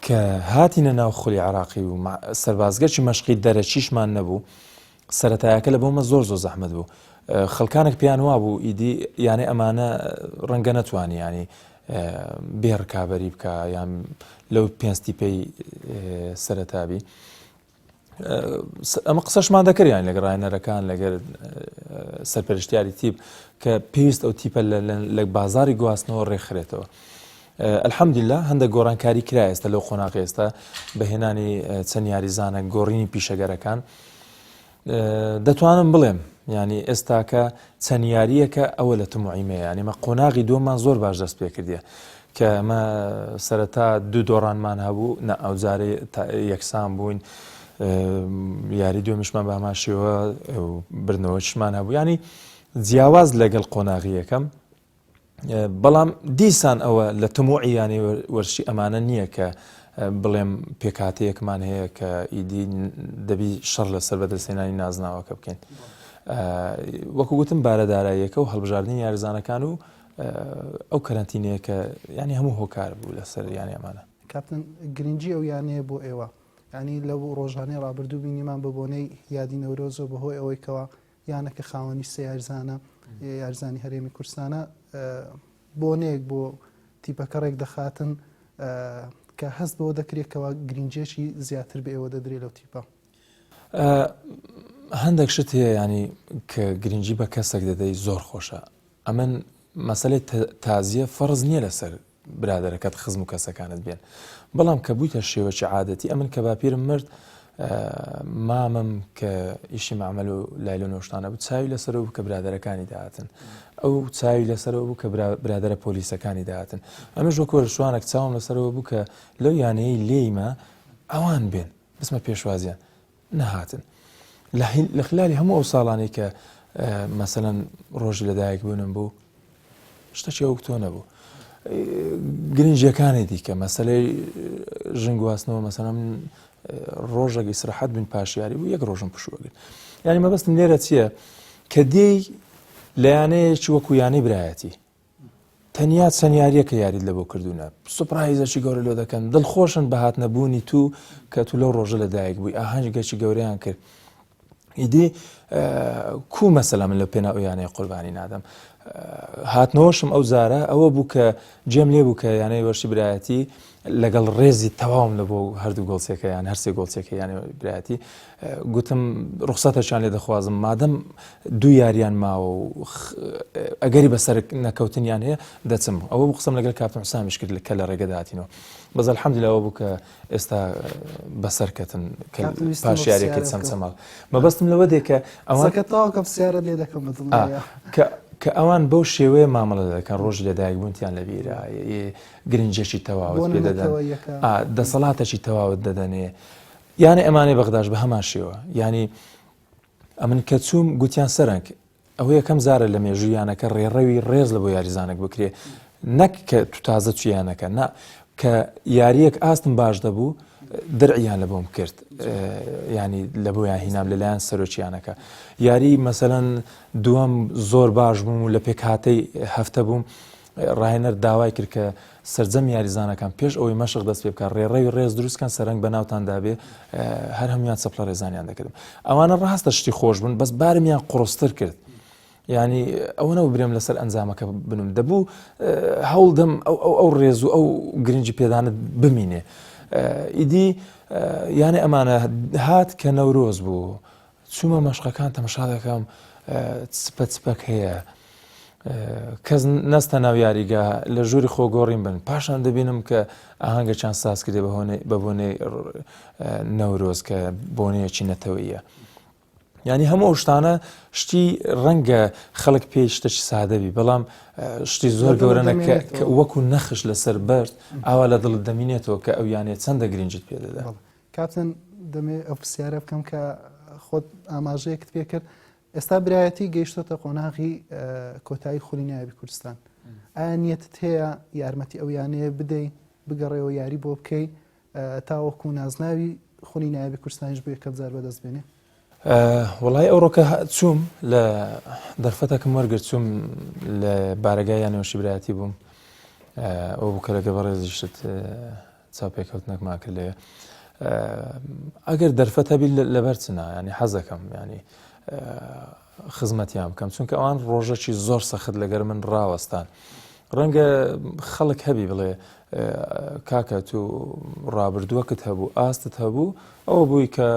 کە هاتینە ناو خولی عراقی و سەربازگەکی مەشقی دەرەکیشمان نەبوو سەتایەکە لە بۆمە زۆر زۆر زەحمت بوو خەڵکانێک پێیان وابوو ئیدی یانەی ئەمانە ڕەنگە نەتوانی ینی بێ ڕکابەری بکە یان لەو پێنج تیپەی سەرەتابی ئەمە قسەشمان دەکرد یان لەگەڵ ڕاهێنەرەکان لەگەر سەرپەرشتیاری تیپ کە پێویست ئەو تیپە لە بازاری گواستنەوە ڕێکخرێتەوە. الحمدللە هەندێک گۆڕانکاری کرا ئێستا لەو قۆناغ ئێستا بەهێنانی چەند یاریزانە گۆڕینی پیشەگەرەکان دەتوانم بڵێم ینی ئێستاکە چەند یاریەکە ئەوە لە تموعیمەیە ینی مە قۆناغی دووەمان زۆر باش دەست پێ کردیە کە ئەمە سەرەتا دوو دۆڕانمان هەبوو نە ئەو جارێ یەکسان بووین یاری دوێمیشمان بە هەمان شێوە بردنەوەشمان هەبوو ینی جیاواز لەگەڵ قۆناغی یەکەم بەڵام دیسان ئەوە لە تموعی یانەی وەرزشی ئەمانە نییە کە بڵێم پێکهاتەیەکمان هەیە کە ئیدی دەبی شەڕ لەسەر بەدەستهێنانی نازناوەکە بکەین. وەکو گوتم بارە داراییەکە و هەڵبژاردنی یاریزانەکان و ئەو کەرەنتینەیە کە ینی هەموو هۆکار بوو لەسەر یانەی ئەمانە. کاپتن گرنگی ئەو یانەیە بۆ ئێوە یانی لەو ڕۆژانەی ڕابردوو بینیمان بە بۆنەی یادی نەورۆزەوە بەهۆی ئەوەی کەوا یانەکە خاوەنی سێ یاریزانە یاریزانی هەرێمی کوردستانە بۆنەیەک بۆ تیپەکە ڕێک دەخاتن کە هەست بەوە دەکرێت کەوا گرنگێکی زیاتر بە ئێوە دەدرێت لەو تیپە. هەندێک شت هەیە ینی کە گرنگی بە کەسێک دەدەی زۆر خۆشە ئەمن مەسلەی تازیە فەرز نییە لەسەر برادەرەکەت خزم و کەسەکانت بێن بەڵام کە بوویتە شێوەکی عادەتی ئەمن کە باپیرم مرد مامم کە ئیشی معمل و لایلۆن شتانە بوو چاوی لەسەرەوە بوو کە برادەرەکانی داهاتن ئەو چاوی لەسەرەوە بوو کە برادەرە پۆلیسەکانی داهاتن ئەمەش وەکو وەرزشوانێک چاوم لەسەرەوە بوو کە لەو یانەیەی لێیمە ئەوان بێن بچمە پێشوازیان نەهاتن لە خلالی هەموو ئەو ساڵانەی کە مەسەەن ڕۆژی لەدایک بوونم بوو شتەکی ئەو تۆ نەبوو گرنگیەکانی دیکە مەسلەی ژنگواستنەوە مەسەلەن ڕۆژێک ئیسراحەت بن پاشیاری بوو یەک ڕۆژم پشوەگرت یعنی مەبەستم لێرە چییە کە دێی لە یانەیەکی وەکو یانەی برایەتی تەنیا چەند یاریەکە یاریت لە بۆ کردوونە سوپرایزەکی گەورە لۆ دەکەن دڵخۆشن بە هاتنە بوونی تو کە تو لەو ڕۆژە لە دایک بووی ئاهەنگێکی گەورەیان کرد ئیدی کو مەسەلا من لە پێنا ئەو یانەیە قوربانی نادەم هاتنەوەشم ئەو زارە ئەوە بوو کە جێم لێ بوو کە یانەی وەرشی برایەتی. لەگەڵ ڕێزی تەواوم لە بۆ هەردوو گۆڵچیەکە یان هەرسێ گۆڵچیەکە یانەی برایەتی گوتم ڕوخسەتەکیان لێ دەخوازم مادەم دوو یاریان ماوە و ئەگەری بەسەر نەکەوتنیان هەیە دەچم ئەوە بوو قسەم لەگەڵ کاپتن حوسامیش کرد کە لە ڕێگەدا هاتینەوە بەس الحمدلله ئەوە بوو کە ئێستا بەسەرکەتن کە پاش یاریەکەی چەمچەماڵ مەبەستم لەوە دێ کە ئەوان کە تەواو کە پرسیارت لێ دەکەم بە دڵنیایە کە کە ئەوان بەو شێوەیە مامەڵە دەکەن ڕۆژی لەدایکبوونتیان لەبیرە گرنگیەکی تەواوت پێ دەدەن دەسەڵاتێکی تەواوت دەدەنێ یانە ئەمانەی بەغداش بە هەمان شێوە ینی ئەمن کە چووم گوتیان سەرنگ ئەوە یەکەم زارە لە مێژوو یانەکە ڕێڕەوی ڕێز لە بۆ یاریزانێک بکرێ نەک کە تو تازە چیانەکە نا کە یاریەک ئاستم باش دەبوو درعیان لە بۆم کرد ینی لە بۆیان هینام لەلایەن سەرۆکیانەکە یاری مەسەەن دووەم زۆر باش بووم و لە پێکهاتەی هەفتە بووم ڕاهێنەر داوای کرد کە سەرجەم یاریزانەکان پێش ئەوەی مەشق دەست پێ بکات ڕێڕەوی ڕێز دروست کەن سەرنگ بە ناوتاندا بێ هەر هەموویان چەپڵە ڕێزانیان دەکردم ئەوانە ڕاستە شتی خۆش بوون بەس بارمیان قوڕستر کرد ینی ئەوە نەبوو برێم لەسەر ئەنجامەکە بنم دەبوو هەوڵدەم ئەو ئەو ئەو ڕێز و ئەو گرنگی پێدانت بمینێ ئیدی یانە ئەمانە هات کە نەورۆز بوو چوومە مەشقەکان تەمەشا دەکەم چپە چپەک هەیە کەس نەستە ناو یاریگا لە ژووری خۆگۆڕین بن پاشان دەبینم کە ئاهەنگەکیان ساز کردێ بە بۆنەی نەورۆز کە بۆنەیەکی نەتەوەیە ینی هەموو ئەو شتانە شتی ڕەنگە خەڵک پێی شتێکی سادەبی بەڵام شتی زۆر گەورەنە کە وەکو نەخش لەسەر بەرد ئاوا لە دڵت دەمینێتەوە کە ئەو یانێ چەندە گرنگیت پێ دەدا. کاپتن دەمەوێت ئەو پرسیارە بکەم کە خۆت ئاماژەیەکت پێ کرد ئێستا برایەتی گەیشتۆتە قۆناغی کۆتایی خولی نایابی کوردستان ئایا نیەتت هەیە یارمەتی ئەو یانەیە بدەی بگەڕێەوە یاری بۆ بکەی تاوەکو نازناوی خولی نایابی کوردستانیش بۆ یەکەم جار بەدەست بێنێ؟ وڵی ئەوڕۆکە چووم لە دەرفەتەکەم وەرگرت چووم لە بارەگای یانەوەشی برایەتی بووم ئەو بوو کە لەگە بەڕێزیشت چاوپێکەوتنێکمان کرد لەوێ ئەگەر دەرفەت هەبی لەبەر چنا ینی حەزەکەم ینی خزمەتیان بکەم چونکە ئەوان ڕۆژەکی زۆر سەخت لەگەر من ڕاوەستان ڕەنگە خەڵک هەبی بڵێ کاکە تو ڕابردووەکت هەبوو ئاستت هەبوو ئەوە بووی کە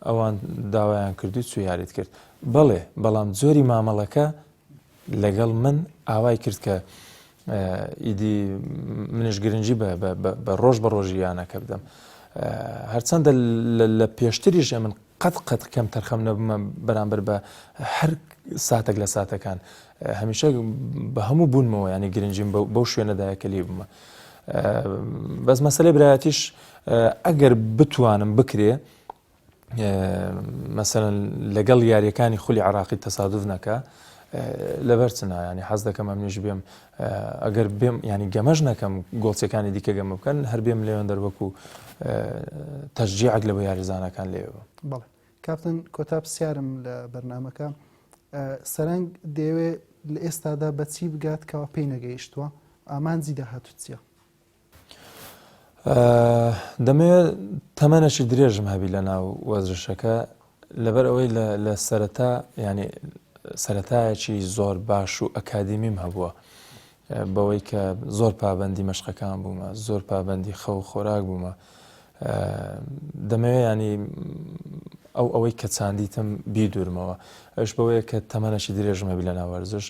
ئەوان داوایان کردو چو یاریت کرد بەڵێ بەڵام جۆری مامەڵەکە لەگەڵ من ئاوای کرد کە ئیدی منیش گرنگی بە ڕۆژ بە ڕۆژی یانەکە بدەم هەرچەندە لە پێشتریش من قەت قەت کەم تەرخەم نەبمە بەرامبەر بە هەر ساتێک لە ساتەکان هەمیشە بە هەموو بوونمەوە ینی گرنگیم بەو شوێنەدایە کە لێ بوومە بەس مەسلەی برایەتیش ئەگەر بتوانم بکرێ مەسەلەن لەگەڵ یاریەکانی خولی عراقی تەسادف نەکە لەبەر چنا ینی حەز دەکەم ئەمنیش بێم ئەگەر بێم ینی گەمەش نەکەم گۆڵچەکانی دیکە گەمە بکەن هەر بێم لێوان دەروەکو تەشجیعێک لە بۆ یاریزانەکان لێ بەڵێ کاپتن کۆتا پرسیارم لە بەرنمەکە سەرنگ دەیەوێ لە ئێستادا بەچی بگات کەوا پێی نەگەیشتووە ئامانجی داهاتوو چییە؟ دەمەوێت تەمەنەکی درێژم هەبی لە ناو وەرزشەکە لەبەر ئەوەی لە سەرەتا ینی سەرەتایەکی زۆر باش و ئەکادیمیم هەبووە بەوەی کە زۆر پابندی مەشقەکان بوومە زۆر پابندی خەو خۆراک بوومە دەمەوێت ینی ئەو ئەوەی کە چاندیتم بیدورمەوە ئەش بەوەیە کە تەمەنەکی درێژم هەبی لە ناو وەرزش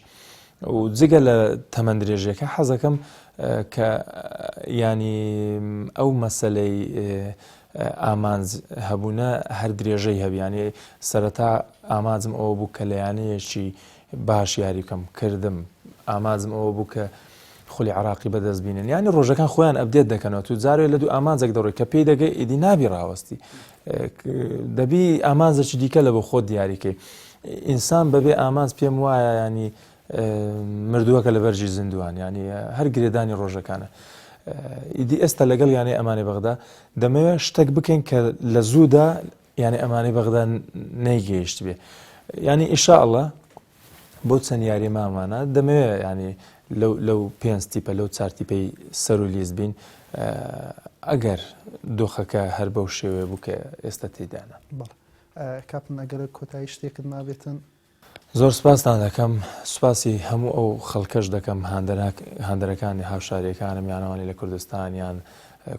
و جگە لە تەمەن درێژیەکە حەزەکەم کە ینی ئەو مەسلەی ئامانج هەبوونە هەر درێژەی هەبیانی سەرەتا ئامانجم ئەوە بوو کە لە یانەیەکی باش یاری بکەم کردم ئامانجم ئەوە بوو کە خولی عراقی بەدەست بینن ینی ڕۆژەکان خۆیان update دەکەنەوە تو جارێ لە دوو ئامانجێک دەڕۆی کە پێی دەگەی ئیدی نابی ڕاوەستی دەبی ئامانجێکی دیکە لە بۆ خۆت دیاریکەی ئینسان بەبێ ئامانج پێم وایە ینی مردووەکە لە بەرگی زیندووان ینی هەر گرێدانی ڕۆژەکانە ئیدی ئێستا لەگەڵ یانەی ئەمانی بەغدا دەمەوێت شتێک بکەین کە لە زوودا یانەی ئەمانی بەغدا نەیگەیشت بێ ینی ئیشاءله بۆ چەند یاری مامانە دەمەوێت ینی لەو لەو پێنج تیپە لەو چار تیپەی سەر و لیست بین ئەگەر دۆخەکە هەر بەو شێوەیە بوو کە ئێستا تێدانە. کاپتن ئەگەر کۆتایی شتێکت مابێتن. زۆر سوپاستان دەکەم سوپاسی هەموو ئەو خەڵکەش دەکەم هاندەرەکانی هاوشاریەکانم یانەوانی لە کوردستان یان.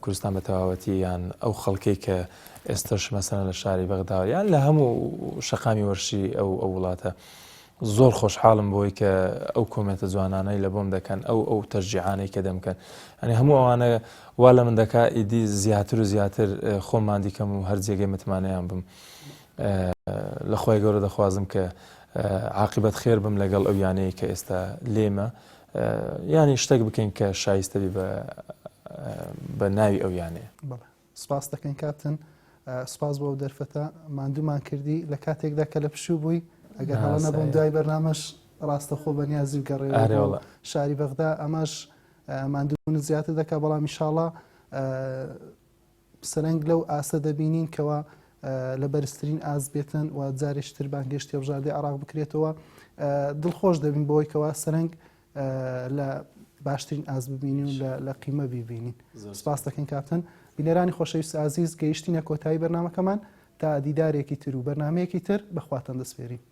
کوردستان بە تەواوەتی یان ئەو خەڵکەی کە ئێستش مەسەلەن لە شاری بەغدا یان لە هەموو شەقامی وەرشی ئەو ئەو وڵاتە زۆر خۆشحاڵم بۆی کە ئەو comment ە جوانانەی لە بۆم دەکەن ئەو ئەو تەشجیعانەی کە دەمکەن ئەنی هەموو ئەوانە وا لە من دەکا ئیدی زیاتر و زیاتر خۆم ماندی کەم و هەر جێگەی متمانەیان بم لە خۆی گەورە دەخوازم کە عاقبەت خێر بم لەگەڵ ئەو یانەیە کە ئێستا لێمە یانی شتێک بکەین کە شایستە بی بە بە ناوی ئەو یانەیە. بەڵێ سپاس دەکەین کاپتن سپاس بۆ ئەو دەرفەتە ماندوومان کردی لە کاتێکدا کە لە پشوو بووی ئەگەر هەڵە نەبووم دوای بەرنامەش ڕاستەخۆ بە نیازی بگەڕێەوە شاری بەغدا ئەمەش ماندووبوونت زیاتر دەکات بەڵام ئیشاڵا سەرنگ لەو ئاستە دەبینین کەوا لە بەرزترین ئاست بێتن و جارێکی تر بانگهێشتی هەڵبژاردەی عێراق بکرێتەوە دڵخۆش دەبین بەوەی کەوا سەرنگ لە باشترین ئاست ببینین و لە قیمە بیبینین سپاس دەکەین کاپتن بینەرانی خۆشەویست ئازیز گەیشتینە کۆتایی بەرنامەکەمان تا دیدارێکی تر و بەرنمەیەکی تر بەخواتان دەسپێرین.